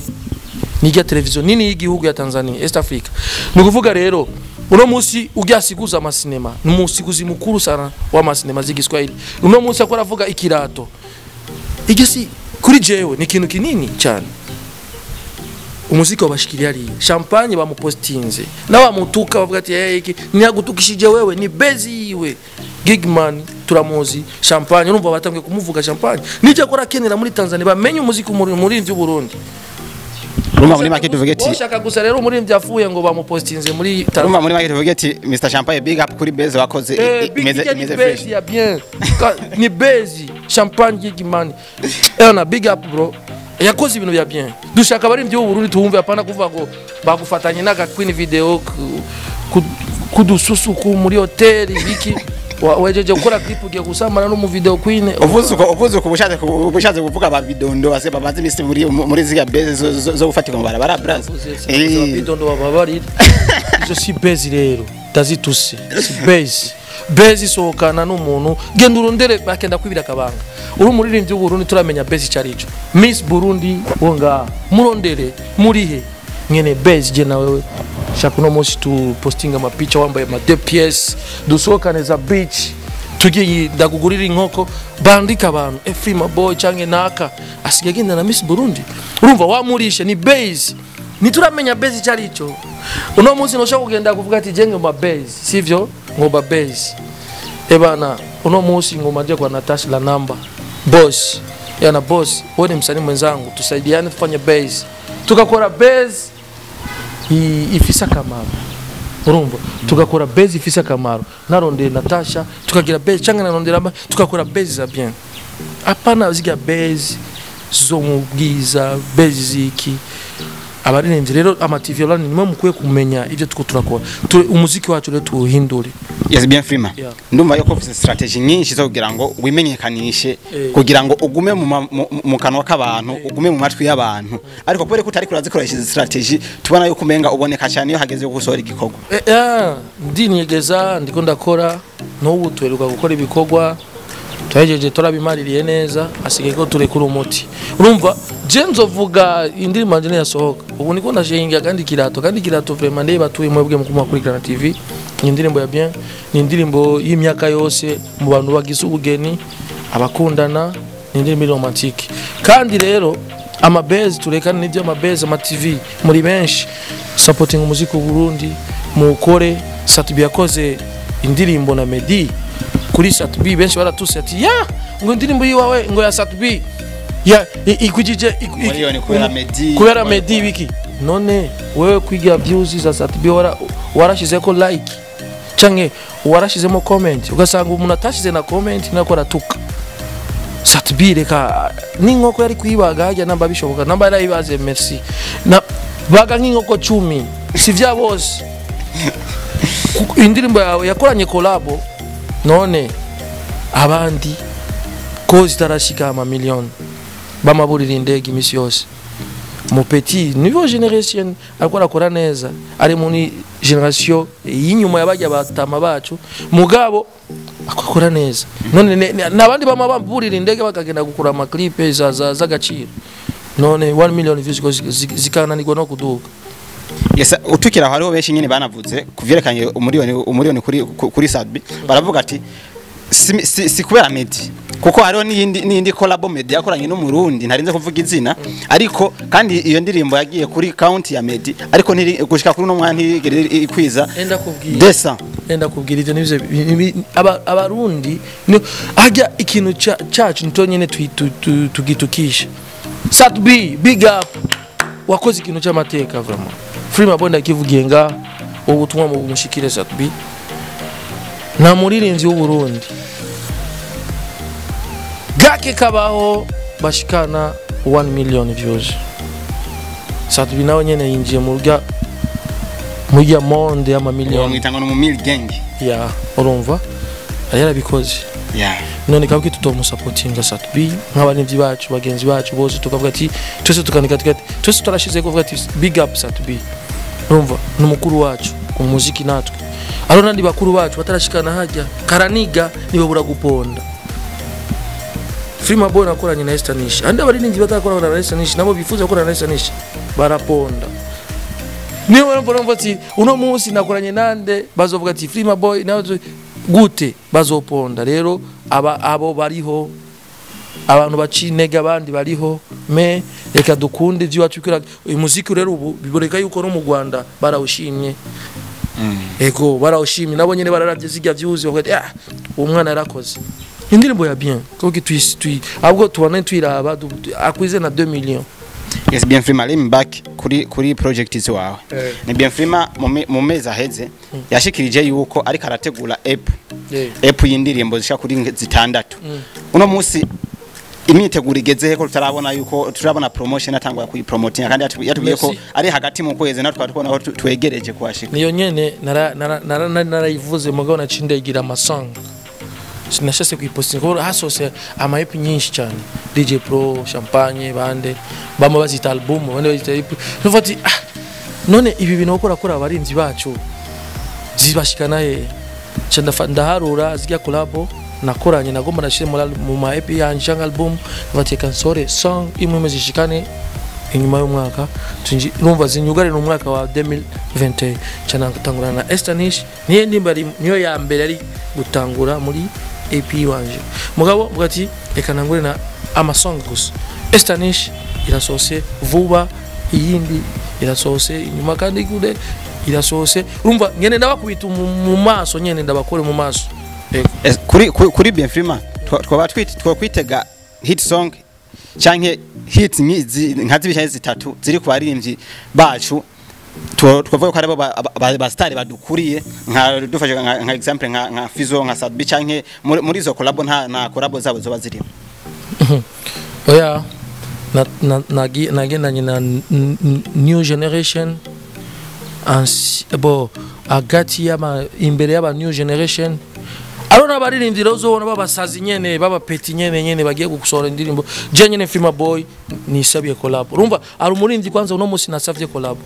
Nijya televiziyo nini y'igihugu ya Tanzania, East Africa. Ni ukuvuga rero uno munsi ujya amasinema, ni umusiguzi mukuru sana w'amasinema z'igiswahili. Uno munsi akora avuga ikirato. Igisi kuri jewe ni ikintu kinini cyane. Umuziki wabashikilia ari Champagne bamupostinze na bamutuka bavuga ati hey, iki nyagutukishije wewe ni bezi yiwe. Gigman turamuzi Champagne, urumva batangiye kumuvuga Champagne. Nijya akora kenera muri Tanzania bamenye umuziki muri Burundi. Urumva muri make tuvuge ati ushaka gusa rero umuririmbyi afuye ngo bamupostinze muri Tanzania. Urumva muri make tuvuge ati Mr Champagne big up kuri base wakoze, imeze fresh. Ya bien. Ni base Champagne Gigman. Na big up bro. Yakoze ibintu bya bien. Dushaka abaririmbyi b'u Burundi tuhumve, apana kuvuga ngo bagufatanye n'aga Queen video kudususuku muri hotel biki wejeje gukora clip ugiye gusambana no mu video Queen. Uvuze uko ubushatse kuvuga ba bidondo base bamaze imisi muri ziga base zo gufatirwa mu barabara bras. Bidondo bababarira. Izo si base rero ndazituse, si base. Base isohokana n'umuntu genda urondere bakenda kwibira kabanga. Uri umuririmbyi w'u Burundi turamenya base icarico. Miss Burundi wonga murondere murihe mwene base je na wewe. Shaka uno munsi tu postinga amapicha wambaye ama DPS dusohokane za beach tugiye ndagugurira inkoko bandika abantu Frima Boy canke naka asigaye agenda na Miss Burundi. Urumva wamurishe ni base. Nituramenya base icarico. Uno munsi noshaka kugenda kuvuga ati je ngomba base, sivyo? Ngomba base. Ebana uno munsi ngoma je kwa Natasha la namba. Boss, yana boss, wewe ni msanii mwenzangu, tusaidiane tufanye base. Tukakora base ifisa akamaro. Urumva? Tugakora base ifisa akamaro. Narondeye Natasha, tukagira base cyangwa narondera tukakora base za bien. Apana ziga base zo mu bwiza, base ziki. Abaririmbyi rero ama TV online nimwe mukwiye kumenya ibyo tuko turakora. Umuziki wacu rero tuwuhindure. Yes, bien Frima. Yeah. Ndumva yuko ufite strategy nyinshi zo kugira ngo wimenyekanishe, kugira ngo ugume mu kanwa k'abantu, ugume mu matwi y'abantu. Ariko kubera ko utari kurazikoresha izi strategy, tubona yuko umenga uboneka cyane iyo hageze gusohora igikorwa. Ndinigeza ndiko ndakora n'ubu tweruka gukora ibikorwa twahejeje turabimaririye neza, asigaye ko turekura umuti. Urumva je nzovuga indirimbo yanje yasohoka ubu niko ndashinga kandi kirato vraiment ndeba batuye mwebwe mu kumakurikirana TV. Ni indirimbo ya bien, ni indirimbo y'imyaka yose mu bantu bagize ubugeni, abakundana, ni indirimbo romantique. Kandi rero ama base turekane n'ibyo ama base ama TV muri benshi supporting umuziki w'u Burundi mukore. Satubi yakoze indirimbo na Meddy kuri Satubi benshi baratuse ati ya ngo indirimbo yiwawe ngo ya Satubi ya ikujije kubera Meddy, kubera Meddy wiki. None wewe kwiga views za Satubi warashizeko like canke warashizemo comment, ugasanga umuntu atashize na comment nako aratuka Satubi. Reka n'inkoko yari kuyibaga hajya namba bishoboka namba yarayibaze merci na baga nk'inkoko 10 si vya bose. Indirimbo yawe yakoranye collabo none abandi ko zitarashika ama million bamaburira indege imisi yose. Mon petit niveau generation akora akora neza, ari muri generation y'inyuma yabajya batama bacu mugabo akora neza. None nabandi bamaburira indege bakagenda gukura ama clip za z'agaciro, none 1 million views zikananirwa no kuduka. Yes, utukira hariho benshi nyine banavuze kuvyerekanye umuriyoni kuri Sadbi, baravuga ati Si kubera Meddy, kuko hariho n'iyindi collabo Meddy yakoranye n'Umurundi ntarinze kuvuga izina, ariko kandi iyo ndirimbo yagiye kuri count ya Meddy, ariko ntiri gushika kuri uno mwanya ntirigere ikwiza Enda kubwira. desa. Enda kubwira, ivyo nivyo Abarundi hajya ikintu cacu nito nyene tugitukisha. Sat B, big up, wakoze ikintu cy'amateka vraiment. Freema Boy ndakivugiye nga ubutumwa mu mushikire Sat B, nta muririmbyi w'u Burundi gake kabaho bashikana 1 million views. Sat B nawe nyene yinjiye mu rya muri ya monde y'amamiliyoni. Bamwita ngo ni umumil gang. Ya, urumva yarabikoze. None kabwe tutomusapotinga Sat B nk'abarimvyi bacu, bagenzi bacu bose, tukavuga ati twese, tukandika tukati twese turashize kuvuga ati big up Sat B. Urumva ni umukuru wacu ku muziki, natwe aro nandi bakuru bacu batarashikana hajya karaniga nibabura guponda. Freema Boy nakoranye na Esther Nish, andi abaririmbyi batarakorana na Esther Nish nabo bifuza gukorana na Esther Nish baraponda. Niyo mpamvu numva ati uno munsi nakoranye nande, bazovuga ati Freema Boy nawe gute bazoponda. Rero aba abo bariho abantu baciye intege, abandi bariho, me reka dukunde iby'iwacu kugira uyu muziki rero ubu biboneka yuko no mu Rwanda barawushimye. Ego, barawushimye nabo nyene, bararavye zirya views bavuga ati: "Ah, uwo mwana yarakoze indirimbo ya bien." Kuko twi ahubwo tubone twiraba akwize na 2 millions. Yes, Bien Freema, let me back kuri project ziwawe. Ni Bien Freema mu mezi aheze yashikirije yuko ariko arategura EP, EP y'indirimbo zishika kuri zitandatu. Uno munsi imyiteguro igeze he, ko tutarabona yuko turabona promotion atangwa kuyipromotinga, kandi yatubwiye ko Merci. ari hagati mu kwezi, natwe twari tubona ko twegereje kuhashika? Niyo nyene narayivuze, mugabo naciye ndayigira amasong, sinashase kuyipostinga kuko hasose ama EP nyinshi cyane, DJ Pro, Champagne, bande bamwe bazita album, abandi bazita EP. Nuvuga ati: "Ah, none ibi bintu gukora kora abarinzi bacu zibashikana he?" Nca ndaharura zirya collabo nakoranye nagomba nashire mu ma EP yanje canke album, ndavuga ati reka nsore song imwe imwe zishikane inyuma y'umwaka, numva zinyugarira umwaka wa 2021. Nca natangurana na Esther Nish, niyo ndimba niyo ya mbere ari gutangura muri EP wanje, mugabo mvuga ati reka ntangure na amasong gusa. Esther Nish irasohose vuba, iyindi irasohose inyuma, kandi kure irasohose. Urumva ngene ndabakubita mu maso nyene, ndabakore mu maso. Yego. Kuri Bien Freema twaba twakwitega hit song canke hit nka zibiri canke zitatu ziri ku baririmbyi bacu, twavuga ko aribo ba star badukuriye, nka dufashe nka example nka Fizo, nka Sadbi, canke muri izo collabo nta collabo zabo zoba zirimo? Oya, nagendanye na new generation, bo hagati y'ama imbere y'aba new generation aro n'abaririmbyi rero uzobona babasazi nyene, babapeti nyene nyene bagiye gusohora indirimbo. Je nyene Freema Boy nisabiye collab. Urumva ari umuririmbyi kwanza uno munsi nasavye collab,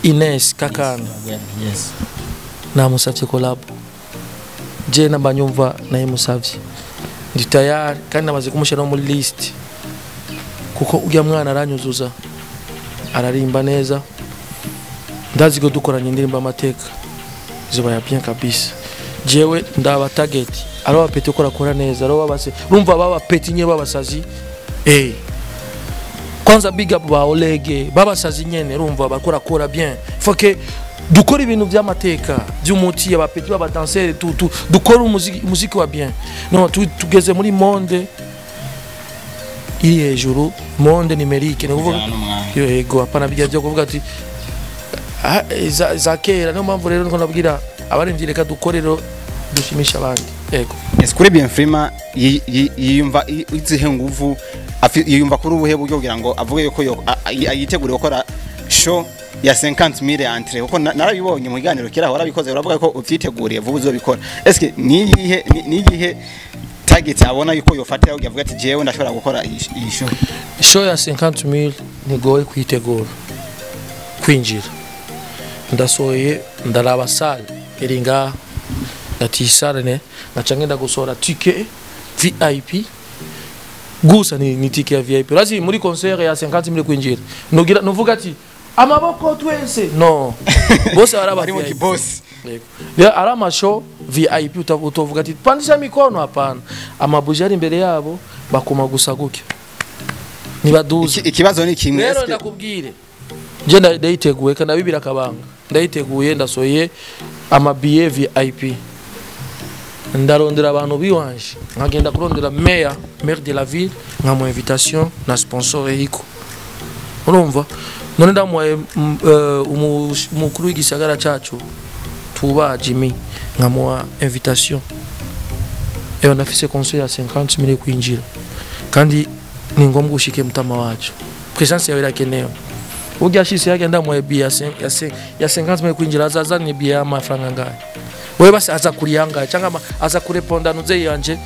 Ines Kakana. Namusavye collab je, namba nyumva naye musavye, ndi tayari kandi namaze kumushyira no muri list, kuko ujya mwana aranyuzuza, ararimba neza, ndazi ko dukoranye indirimbo amateka izoba ya bien kabisa. Jewe ndaba target ari abapeti uko rakora neza, ari babase, urumva baba peti nye babasazi. Kwanza big up ba Olege babasazi nyene, urumva bakora kora bien. Faut que dukora ibintu by'amateka by'umuti, abapeti b'abadanseri tu dukora umuziki wa bien. No tugeze muri monde iri hejuru, monde numérique, ni ukuvuga Bijyana n'umwanya. Yego, hapana bijya byo kuvuga ati ah, za kera. Niyo mpamvu rero niko nabwira abaremvyi reka dukore rero dushimisha abandi. Yego. Yes, kuri Bien Freema yiyumva izihe nguvu, yiyumva kuri ubuhe buryo kugira ngo avuge yuko yitegure gukora show ya 50000 entrée? Kuko narabibonye mu kiganiro kera warabikoze, uravuga ko uvyiteguriye vuba uzobikora. Eske niyihe target abona yuko yofatira kugira avuga ati jewe ndashobora gukora iyi show? Show ya 50000 ntigoye kuyitegura. Kwinjira ndasohoye, ndaraba salle iri ngaha, ati salle ne ngaca ngenda gusohora ticket VIP gusa, ni ticket ya VIP. Urazi muri concert ya 50000 kwinjira nugira nuvuga ati amaboko twese, no bose baraba Bari mu VIP. kibosi. Yego. Rero ari amashow VIP utovuga ati pandisha mikono, hapana. Amabuji ari imbere yabo bakoma gusa gutyo, nibaduze. Ikibazo ni kimwe. Rero ndakubwire, je ndayiteguye kandi abibira akabanga, ndayiteguye, ndasoye amabiye VIP, ndarondera abantu biwanje, nkagenda kurondera maire de la ville, nkamuha invitation na sponsor yiko, urumva. None ndamuhaye umukuru w'igisagara cacu tuba Jimmy, nkamuha invitation, eyo ndafise conseil ya 50,000 kwinjira, kandi ni ngombwa ushike mutama wacu, presence yawe irakenewe. Urya ashitse yagenda ndamuhaye biye ya 50,000 kwinjira, azazanye biye y'amafaranga angahe? Wewe basi aza kuriyangaye cyangwa aza kureponda nuze yanje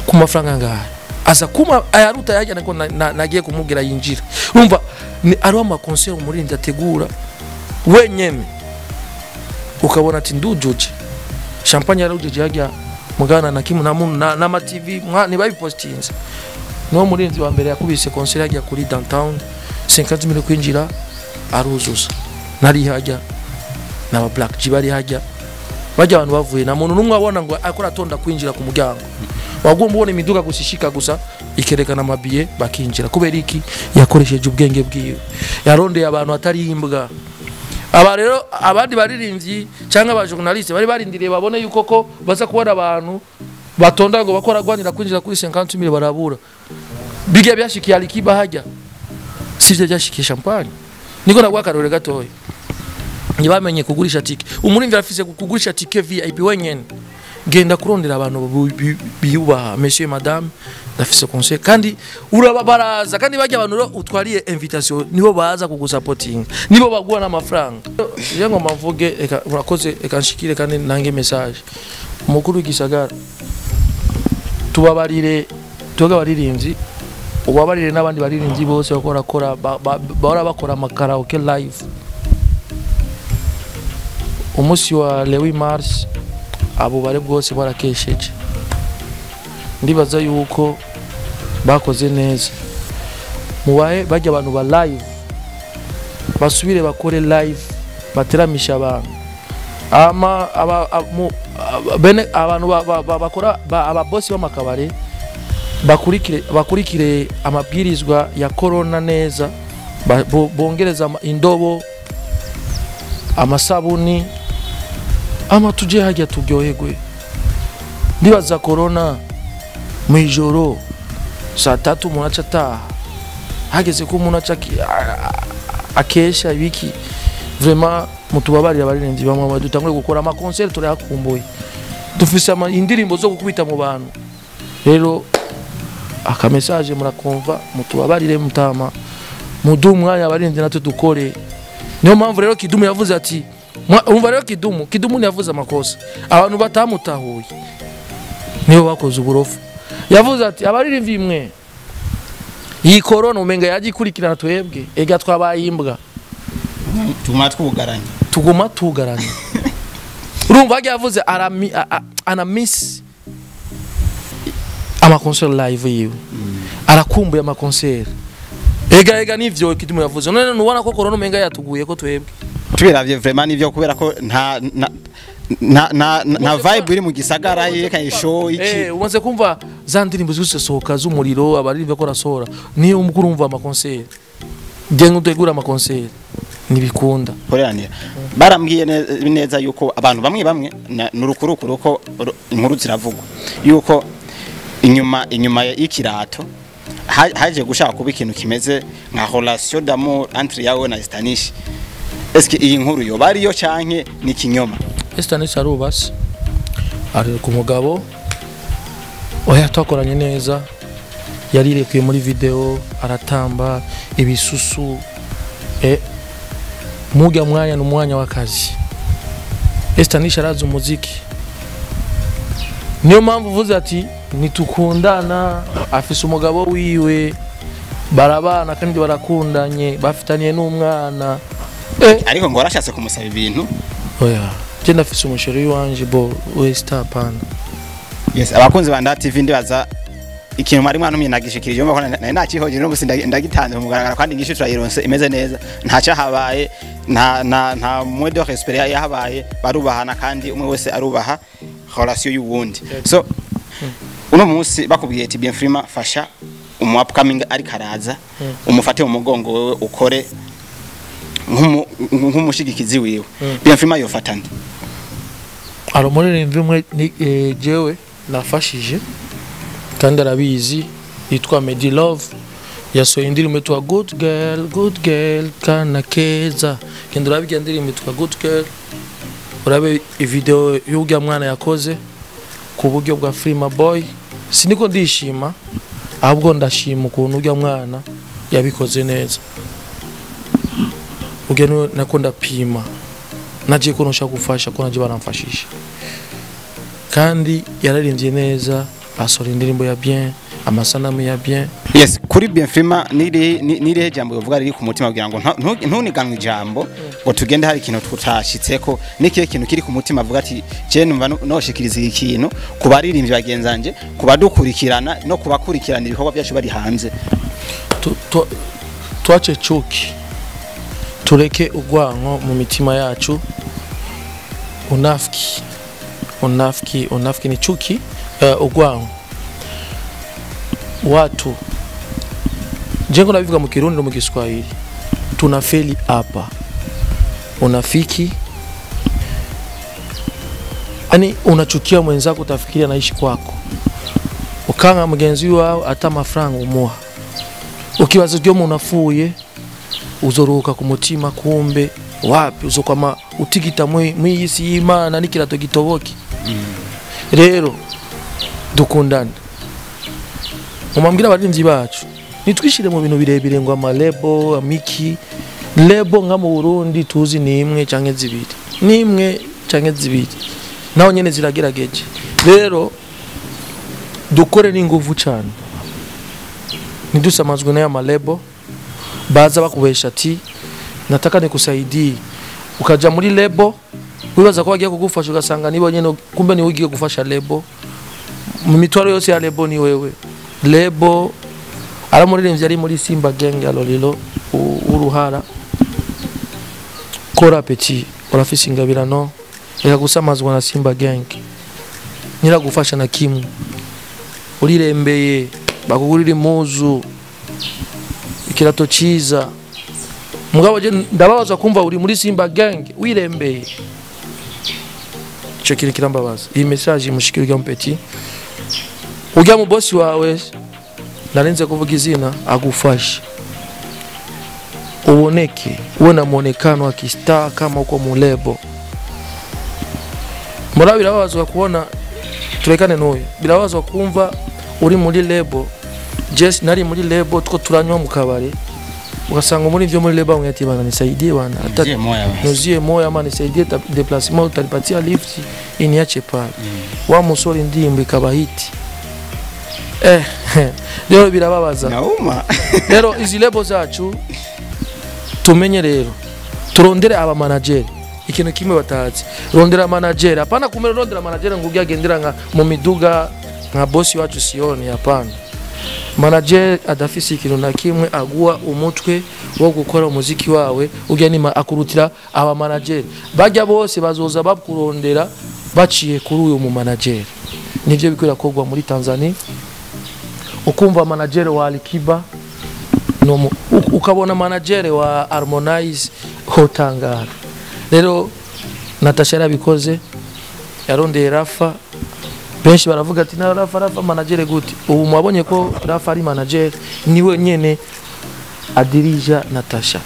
ku mafaranga angahe? Aza kuma ayaruta yajya nako nagiye kumubwira yinjira. Urumva ni ari ama concert umurindi ategura wenyene, ukabona ati ndujuje champagne yarujuje yajya mugana na kimu na na TV ntibabipostinze. Niwo murinzi wa mbere yakubise concert yajya kuri downtown 50,000 kwinjira aruzuza, nari hajya n'aba Black G bari hajya, bajya abantu bavuye na muntu numwe abona ngo akora atonda kwinjira ku muryango, wagomba ubona imiduga gusishika gusa ikerekana amabiye bakinjira. Kubera iki? Yakoresheje ubwenge bwiwe, yarondeye abantu atari imbwa. Aba rero abandi baririmbyi cyangwa aba journaliste bari barindiriye babone yuko ko baza kubona abantu batonda ngo bakora gwanira kwinjira kuri 50,000 barabura. Bijya byashikiye Alikiba hajya, sivyo byashikiye Champagne. Niko nagwa karore gatoya, ntibamenye kugurisha tike. Umurimvyi arafise kugurisha tike VIP wenyene. Genda kurondera abantu biyubaha, monsieur madame ndafise conseil, kandi uraba baraza, kandi bajya abantu utwariye invitation nibo baza kugusapotinga, nibo baguha n'amafaranga. Je ngo mvuge eka urakoze, eka nshikire kandi nange message. Umukuru w'igisagara, tubabarire twebwe abaririmbyi, ubabarire n'abandi baririmbyi bose bakora bahora bakora amakaraoke live. Umunsi wa Lewi Mars abo bare bwose barakesheje, ndibaza yuko bakoze neza. Mubahe bajya abantu ba live basubire bakore live, bateramisha abantu ama bene abantu bakora aba boss b'amakabare bakurikire amabwirizwa ya corona neza, bongereza indobo, amasabuni, ama tuje hajya turyoherwe. Ndibaza corona mwijoro saa 3 umuntu aca ataha, hageze ko umuntu aca akesha ibiki. Vraiment mutubabarira abaririmbyi bamwe dutangure gukora ama concert, turayakumbuye, dufise indirimbo zo gukubita mu bantu. Rero aka message murakumva, mutubabarire mutama, mudu umwanya abaririmbyi natwe dukore. Niyo mpamvu rero Kidumu yavuze ati, umva rero Kidumu yavuze amakosa abantu batamutahuye niyo bakoze uburofu. Yavuze ati abaririmbyi mwe iyi corona umenga yagikurikirana twebwe, ega twabaye imbwa, tuguma tugaranye. Urumva yavuze ana miss ama concert live yiwe, arakumbuye ama concert. Ega nivyo Kidumu yavuze. None nubona ko corona umenga yatuguye ko twebwe tubiravye vraiment nivyo, kubera ko nta na vibe iri mu gisagara yerekanye show iki. Umaze kumva za ndirimbo zisohoka z'umuriro abaririmbyi bakora sora, niyo umukuru umva ama concert, genda utegura ama concert nibikunda. Koreanira barambwiye neza yuko abantu bamwe bamwe nurukurukuru ko inkuru ziravugwa yuko inyuma y'ikirato haje gushaka kuba ikintu kimeze nka relation d'amour entre yawe na Stanish. Eske iyi nkuru yo bariyo canke ni kinyoma? Stanish arubase ari ku mugabo, oya twakoranye neza, yarirekuye muri video aratamba ibisusu. Muga mwanya n'umwanya w'akazi. Stanish arazi umuziki, niyo mpamvu uvuze ati nitukundana, afise umugabo wiwe, barabana kandi barakundanye, bafitanye n'umwana. Ariko ngo arashatse kumusaba ibintu. Oya, je ndafise umusheri wanje bo West Pan. Yes, abakunzi ba Nda TV ndibaza Ikintu mwari mwantumye nagishikirije, urumva ko nari nacihoje no gusa ndagitanze mu mugaragaro, kandi inyishu turayironse imeze neza, nta cyahabaye, nta manque de respect yahabaye, barubahana kandi umwe wese arubaha relation y'uwundi. So uno munsi bakubwiye ati Bien Freema, fasha umu upcoming ariko araza, umufate mu mugongo, wewe ukore nk'umushigikizi wiwe, Bien Freema yofata nde? Hari umuririmbyi umwe ni jewe nafashije kandi arabizi, yitwa Medi Love, yasohoye indirimbo yitwa Good Girl, Good Girl kana keza. Genda urabe iyo ndirimbo yitwa Good Girl, urabe video y'urya mwana yakoze ku buryo bwa Freema Boy. Siniko ndishima, ahubwo ndashima ukuntu urya mwana yabikoze neza. Urya niwe nako ndapima nagiye ko nshaka gufasha, ko nagiye baramfashisha, kandi yararimbye neza, asohora indirimbo ya bien, amasanamu ya bien. Yes, kuri Bien Freema nirihe jambo uvuga riri ku mutima, kugira ngo ntuniganwe ijambo ngo tugende hari ikintu tutashitseko? Nikihe kintu kiri ku mutima avuga ati je numva noshikiriza iki kintu ku baririmbyi bagenzanje, ku badukurikirana no kubakurikirana ibikorwa byacu bari hanze? Twache chuki, tureke urwanko mu mitima yacu. Unafiki, unafiki, unafiki ni chuki, urwanko. Watu jengo nabivuga mu Kirundi no mu Kiswahili, tunafeli hapa. Unafiki ani unachukia mwenzako, utafikiria anaishi kwako, ukanga mugenzi wawe ata amafaranga umuha, ukibaza iryo umuntu afuye uzoruhuka ku mutima, kumbe wapi, uzokwama utigita mw'iyi si y'Imana n'ikirato gitoboke. Rero dukundane, mumambwira abarinzi bacu nitwishire mu bintu birebire ngo ama label amiki. Label nka mu Burundi tuzi ni imwe canke zibiri, ni imwe canke zibiri, naho nyene ziragerageje. Rero dukore n'inguvu cyane, ntidusamazwe n'aya ma label baza bakubesha ati nataka nikusaidie, ukaja muri label wibaza ko bagiye kugufasha, ugasanga nibo nyene, kumbe ni ugiye gufasha label mu mitwaro yose ya label. Ni wewe label. Aramuririmbyi ari muri Simba Gang ya Lolilo w'uruhara, kora petit, urafise ingabirano, reka gusamazwa na Simba Gang, nyiragufasha na kimwe. Urirembeye, bakugurira impuzu, ikirato ciza, mugabo je ndababaza kumva uri muri Simba Gang wirembeye. Ico kintu kirambabaza. Iyi message imushikira urya petit, urya mu boss wawe narenze kuvuga izina, agufashe uboneke, uwe na muonekano wa kistar kama uko mu label. Mbona birababazwa kubona, turekane n'uyu, birababazwa kumva uri muri label. Jess nari muri label two turanywa mu kabari, ugasanga muri vyo muri label ati bana nisaidie bana, hata Niuzie moya basi. Niuzie moya ama nisaidie déplacement, utanipatia lift iniache pale, wa musore indirimbo ikaba hit. Rero birababaza. Nauma. Rero izi label zacu tumenye, rero turondere aba manager. Ikintu kimwe batazi, rondera manager, hapana kumera rondera manager ngo ujye agendera nka mu miduga nka boss wacu Sioni, hapana. Manager adafise ikintu na kimwe aguha umutwe wo gukora umuziki wawe, ujya nima akurutira aba manager bajya bose bazoza bakurondera baciye kuri uyu mu manager. Nivyo bikwira kogwa muri Tanzania, ukumva manager wa Alikiba no ukabona manager wa Harmonize, hotangara. Rero Natasha yarabikoze, yarondeye Rafa. Benshi baravuga ati na Rafa, Rafa manager gute? Ubu mwabonye ko Rafa ari manager, niwe nyene adirija Natasha.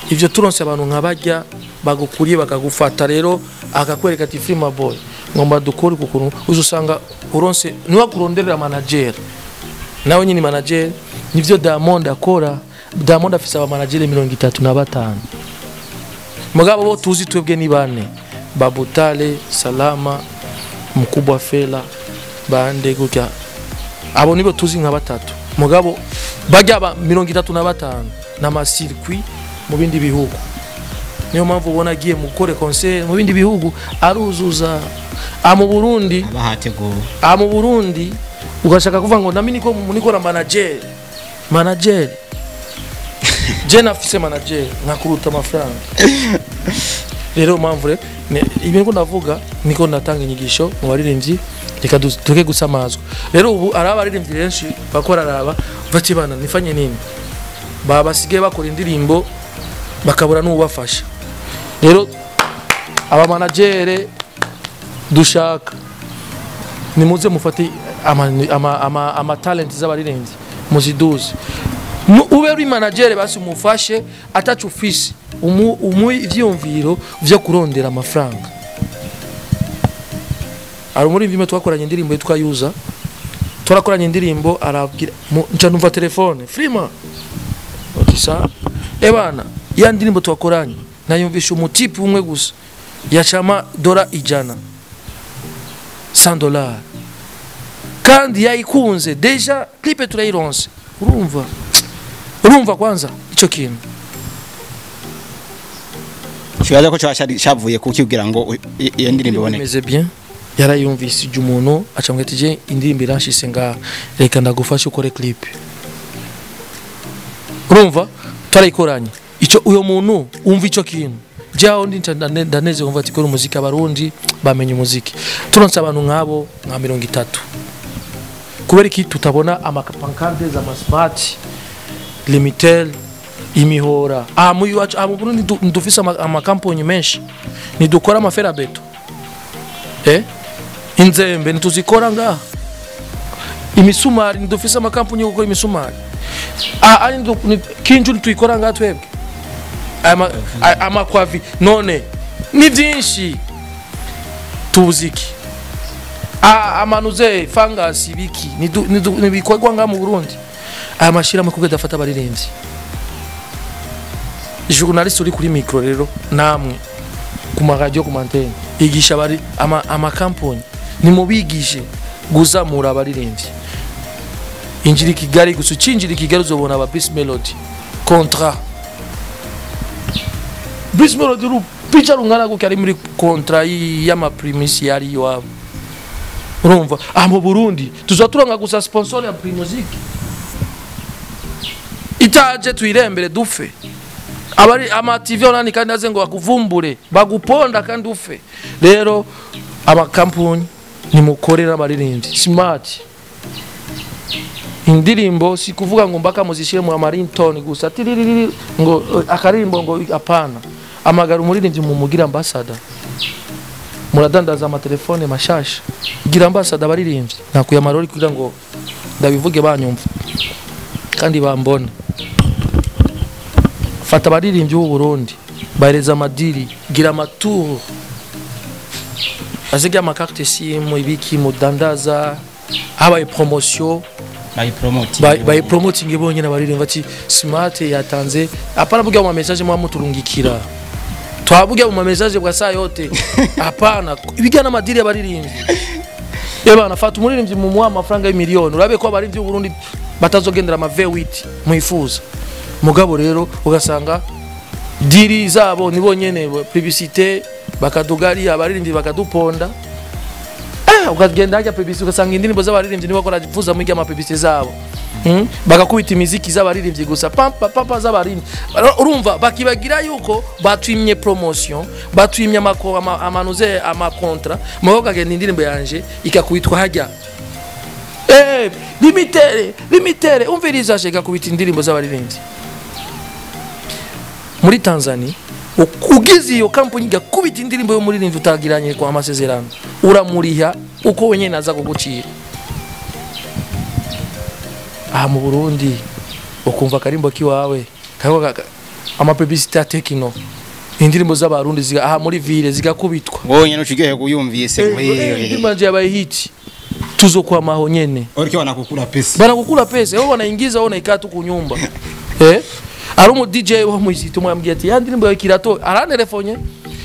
Ivyo turonse abantu nka bajya bagukuriye bakagufata, rero akakwereka ati Freema Boy, ngomba dukore kukuntu uzusanga uronse niwe akuronderera manager, nawe nyine manager. Nivyo Diamond akora. Diamond afise aba manager 35, mugabo bo tuzi twebwe ni bane: Babutale, Salama, Mkubwa Fela, bande gutya. Abo nibo tuzi nka batatu, mugabo bajya ba 35 na circuit mu bindi bihugu. Niyo mpamvu ubona agiye mu gukora concert mu bindi bihugu aruzuza. Mu Burundi Aba hateguwe. Mu Burundi Ugashaka kuvuga ngo nami niko na manager. Manager. Je nafise manager nkakuruta amafaranga. Rero mpamvu ibintu ko ndavuga niko natanga inyigisho mu baririmbyi reka duke gusamazwa. Rero ubu ari abaririmbyi benshi bakora araba bati bana nifanye nini? Baba basigaye bakora indirimbo bakabura n'ubafasha. Rero aba manager dushaka nimuze mufate ama talent z'abaririmbyi muziduze. Ube uri manager basi umufashe atacu ufise umu ivyumviro vyo kurondera amafaranga. Ari muri mvime twakoranye indirimbo yitwa Yuza, twarakoranye indirimbo arabwira nca numva telefone Freema okisa ebana ya ndirimbo twakoranye nayumvisha umutipe umwe gusa yacama $100 $100 kandi yayikunze déjà clip turayironse. Urumva kwanza ico kintu kibaza ko cyavuye kukibwira ngo iyo ndirimbo iboneke imeze bien. Yarayumvise ijya umuntu acambwira ati je indirimbo iranshise ngaha reka ndagufashe ukore clip. Urumva twarayikoranye ico uyo muntu umva ico kintu jaho ndi ndaneze kumva ati kora umuziki abarundi bamenye umuziki. Turonse abantu nkabo nka 30 kubera iki tutabona amapancarte za smart limitel imihora mu iwacu mu Burundi dufise amakampani menshi nidukora amaferabeto inzembe ntituzikora ngaha imisumari ntidufise amakampani yo gukora imisumari kinju ntituyikora ngaha twebwe amakwavi none ni byinshi tuziki amanuze fangasi biki nibikorwa ngaha mu Burundi. Aya mashirahamwe kuko adafata abaririmbyi. Journaliste uri kuri micro rero namwe ku ma radio ku antenne igisha bari amakampani nimubigishe guzamura abaririmbyi. Injiri Kigali gusa ucinjira Kigali uzobona aba Bruce Melody contrat Bruce Melody rupicha rungana kuko ari muri contrat y'ama primus yari iwabo. Urumva mu Burundi tuzaturanga gusa sponsor ya Primusic itaje tuyirembere dufe abari ama TV online kandi aze ngo bakuvumbure baguponda kandi ufe. Rero abakampuni nimukorera abaririmbyi smart indirimbo si kuvuga ngo mbaka muzishire mu amaringtone gusa tiririri ngo akaririmbo ngo apana. Amagara umuririmbyi mumugira ambassador muradandaza amatelefone mashasha gira ambassador abaririmbyi nakuye amarori kugira ngo ndabivuge banyumva kandi bambone. Fata abaririmbyi b'u Burundi bahereza amadiri gira amatour azige amakarte SIM ibiki mudandaza habaye promotion bayi promoting bonyene abaririmbyi ati smart yatanze apana bugira mu message mwa muturungikira twabugira mu message bwa saa yote apana ibigana amadiri abaririmbyi ebana fata umuririmbyi mu muha amafaranga y'imiliyoni urabe ko abaririmbyi b'u Burundi batazogendera ama V8 muifuza. Mugabo rero ugasanga diri zabo nibo nyene publicité bakadugari abaririmbyi bakaduponda ukagenda hajya publicité ugasanga indirimbo z'abaririmbyi nibo bakora vuza mu ama publicité zabo bagakubita imiziki z'abaririmbyi gusa pampa pampa z'abaririmbyi. Urumva bakibagira yuko batwimye promotion batwimye amanuze ama contrat mugabo kagenda indirimbo yanje ikakubitwa hajya limitere umviriza sheka kubita indirimbo z'abaririmbyi muri Tanzania. Ugize iyo kampani igakubita indirimbo yo muririmbyi utagiranye kwa amasezerano uramuriha uko wenyene aza kugucira. Mu Burundi ukumva karimbo kiwawe ama publicité tekino indirimbo z'abarundi ziga muri ville zigakubitwa wowe nyene ucigiye kuyumvise indirimbo yanje yabaye hit tuzokwamaho nyene orike wanakukula pesa banakukula pesa wao wanaingiza wao naikaa tu kunyumba ari umu DJ wo muzito mwambwiye ati ya ndirimbo yawe kirato aranelefonye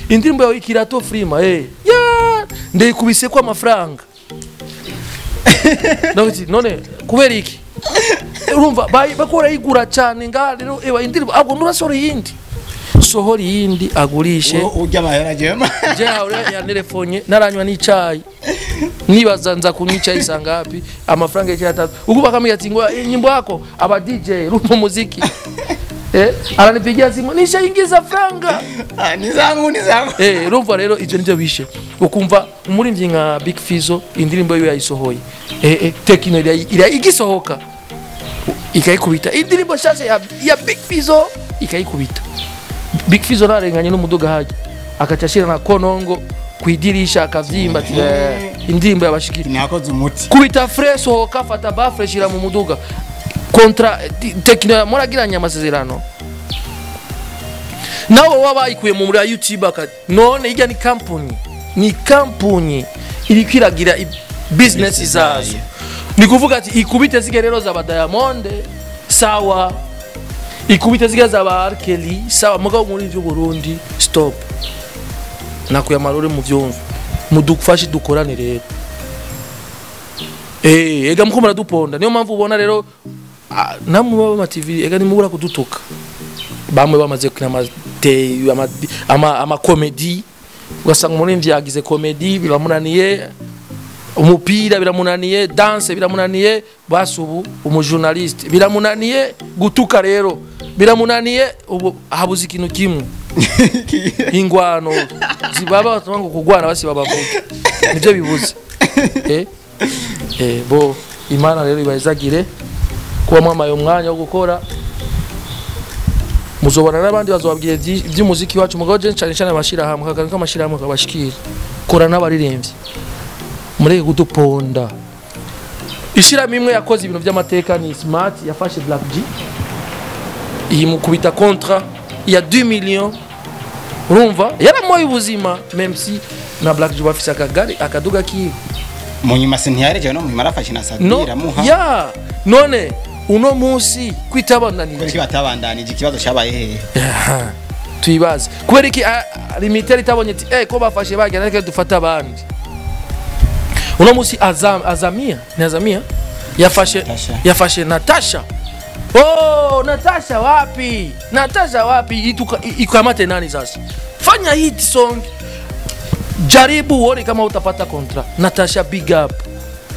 indirimbo yawe kirato Freema ya ndayikubise kwa amafaranga ndabiti none kubera iki urumva bakora igura cyane nga rero ewa indirimbo ahubwo nurasora yindi sohora yindi agurishe ujya bahera jema je aure ya telefonye naranywa n'icayi Nibaza nza kunywa icyayi sangapi amafaranga y'icyatatu. Uko bakamubwira ati ngo nyimbo yako aba DJ rupo muziki. Aranipigia simu nishaingiza franga. Ni zangu ni zangu. Urumva rero ivyo nivyo bishe. Ukumva umurimbyi nka Big Fizzo indirimbo yiwe yayisohoye. Tekino ira igisohoka. Ikayikubita. Indirimbo shasha ya Big Fizzo ikayikubita. Big Fizzo narenganye n'umuduga haje. Akacashira na konongo kuidirisha akavyimba ati indirimbo yabashikira. Nakoze umuti. Kubita fresh sohoka fata ba fresh ira mu muduga. Kontra Tekino muragiranye amasezerano. Nawe wabayikuye mu muri YouTube akati none ijya ni company. Ni company iri kwiragira business zazo. Ni kuvuga ati ikubite zige rero za Diamond sawa, ikubite zige za Arkeli sawa, mugabo muri byo Burundi stop. Nakuya marore mu vyumva mudufashe dukorane rero. Ega muko muraduponda niyo mpamvu ubona rero namwe baba ma TV ega nimubura kudutuka. Bamwe bamaze kina ama comedy ugasanga umurimvyi yagize comedy biramunaniye, umupira biramunaniye, dance biramunaniye, basubu umujournaliste biramunaniye, gutuka rero biramunaniye, ubu habuze ikintu kimwe ingwano zibaba ngo kugwana basi babavuge nivyo bibuze. Bo Imana rero ibazagire kuba mwamaye umwanya wo gukora. Muzobana n'abandi bazobabwira iby'umuziki wacu mugabo je cyane cyane abashira hamwe kakanka amashira hamwe kabashikira kora n'abaririmbyi mureke kuduponda. Ishiramo imwe yakoze ibintu by'amateka ni Smart yafashe Black G iyi mukubita kontra ya 2 millions urumva yaramoye ubuzima même si na Black G bafise akagari akaduga kiwe munyuma sintiyareje no munyuma arafashe na Sadira muha ya none uno munsi kwitabandanije kuko batabandanije ikibazo cyabaye hehe tuibaze kubera iki limiter itabonye ati ko bafashe bagenda reka dufata abandi. Uno munsi Azamia ni Azamia yafashe Natasha. Oh Natasha wapi? Natasha wapi? Ikamate nani sasa? Fanya hit song. Jaribu uone kama utapata kontra. Natasha big up.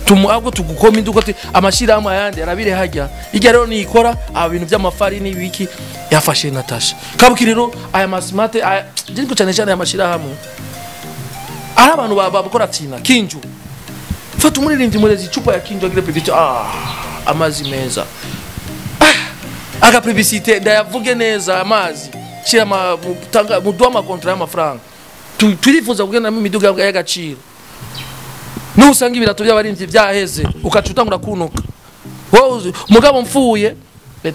Tumuago tugukoma induko ati amashira amwe ayandi arabire hajya. Ijya rero ni ikora aba bintu by'amafarini wiki yafashe Natasha. Kabuki rero aya masmate ndiko cyane cyane aya mashira hamwe. Ari abantu babakora tsina kinju. Fata umuririmbyi murezi icupa ya kinju agire publicité amazi meza. Aga publicité ndayavuge neza amazi. Shira mutanga muduha amakontra y'amafaranga. Turifuza kugenda mu miduga y'agaciro. Nusanga ibirato by'abarimvyi byaheze ukacutangura kunuka. Wowe mugabo mfuye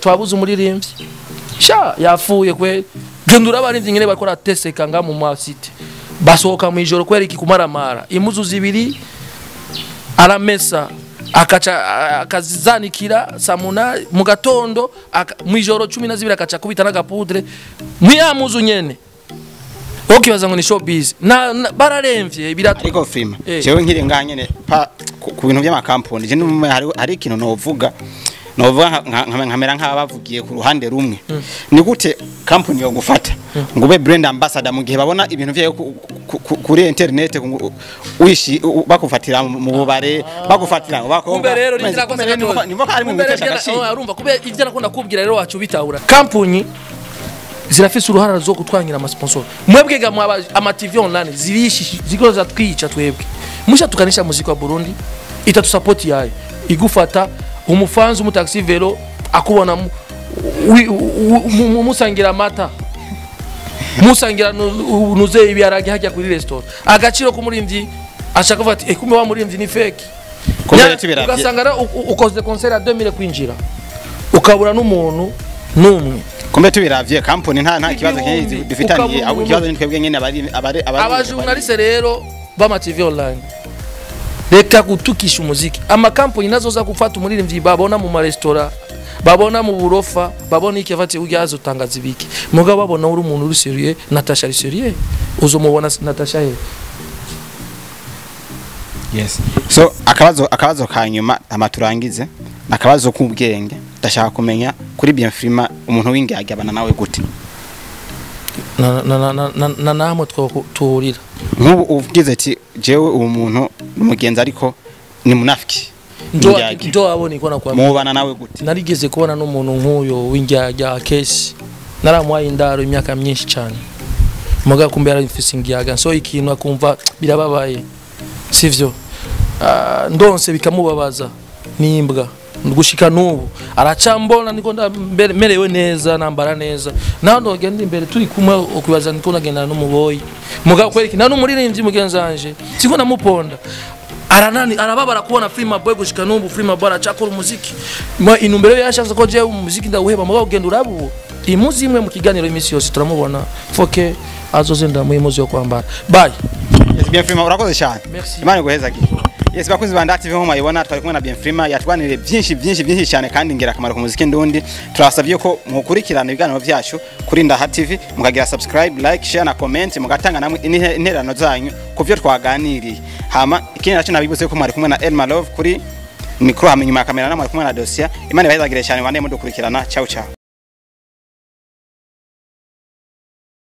twabuze umuririmbyi. Sha yafuye kwe gendura abarimvyi ngene bakora teseka nga mu masite. Basohoka mu ijoro kwera iki kumaramara. Imuzu zibiri aramesa akaca akazizanikira samuna mu gatondo mu ijoro 12 akaca kubita n'agapudre muyamuzu nyene. Okibaza ngo ni showbiz na bararemvye ibirato ariko film jewe nkiri nganyene pa ku bintu by'amakampani je numwe hari ikintu novuga nkamera nk'abavugiye ku ruhande rumwe. Ni gute company yo gufata ngo ube brand ambassador mu gihe babona ibintu byayo kuri internet wishi bakufatira mu bubare bagufatira bakobwa rero nimba ari mu mitesha gashi urumva kube ivyo nakunda kubwira rero wacu bitahura company zirafise uruhara zo kutwangira ama sponsor mwebwe ga ama TV online zirishi zikoza twica twebwe musha tukanisha muziki wa Burundi itatu support yayo igufata umufanzi umutaxi velo akubona musangira amata musangira nuze ibiarage hajya kuri restaurant agaciro kumurimvyi ashaka kuvuga ati kumbe wa murimvyi ni fake ugasanga ukoze concert ya 2000 kwinjira ukabura n'umuntu numwe. Kumbe tubiravye company nta kibazo kinini dufitaniye ahubwo ikibazo ni twebwe nyene abari abajournaliste rero bama TV online reka gutukisha umuziki. Amakampani nazo za gufata umuririmbyi babona mu marestaurant babona mu burofa babona iki afati uyazo tangaza ibiki mugabo babona uri umuntu uri sérieux. Natasha ari sérieux uzomubona Natasha he. Yes so akabazo kanyuma amaturangize akabazo k'ubwenge ndashaka kumenya kuri Bienfrima umuntu w'ingagi abana nawe gute? Na namwe tuhurira. Nk'ubu uvugize ati jewe uwo muntu ni umugenzi ariko ni munafiki. Ndo ndo abo niko nakwambia. Mubana nawe gute? Narigeze kubona n'umuntu nk'uyo w'indyarya, kesi naramuhaye indaro imyaka myinshi cyane, muga kumbe yarafise ingiyaga, so ikintu akumva birababaye, sivyo? Ndonse bikamubabaza nimbwa gushika n'ubu aracambona niko merewe neza, nambara neza, naho ndogenda imbere turi kumwe ukwibaza niko nagendana n'umuboyi, mugabo kwereka nta n'umuririmbyi mugenzi wanje siko namuponda. Aranani arababara kubona Freema Boy gushika n'ubu Freema Boy aracakora umuziki. Mwa inumbero yashatse ko jewe umuziki ndawuheba, mugabo ugenda urabu imuzi imwe mu kiganiro iminsi yose turamubona foke azoze ndamuha impuzu yo kwambara. Bye. Yes, Bienfrima, urakoze cyane. Merci. Imana iguhezagire. Yes, bakunzi ba Ndaha TV, nko mwayibona twari kumwe na Bienfrima, yatwaniriye byinshi byinshi byinshi cyane kandi ingirakamaro ku muziki ndundi. Turasabye ko mukurikirana ibiganiro byacu kuri Ndaha TV, mukagira subscribe, like, share na comment, mugatanga namwe intererano zanyu ku byo twaganiriye. Hama ikindi nacyo nabibutse ko mwari kumwe na Elma Love kuri mikro, hama inyuma ya kamera namwe kumwe na Dosia. Imana ibahezagire cyane, bande mudukurikirana. Ciao ciao.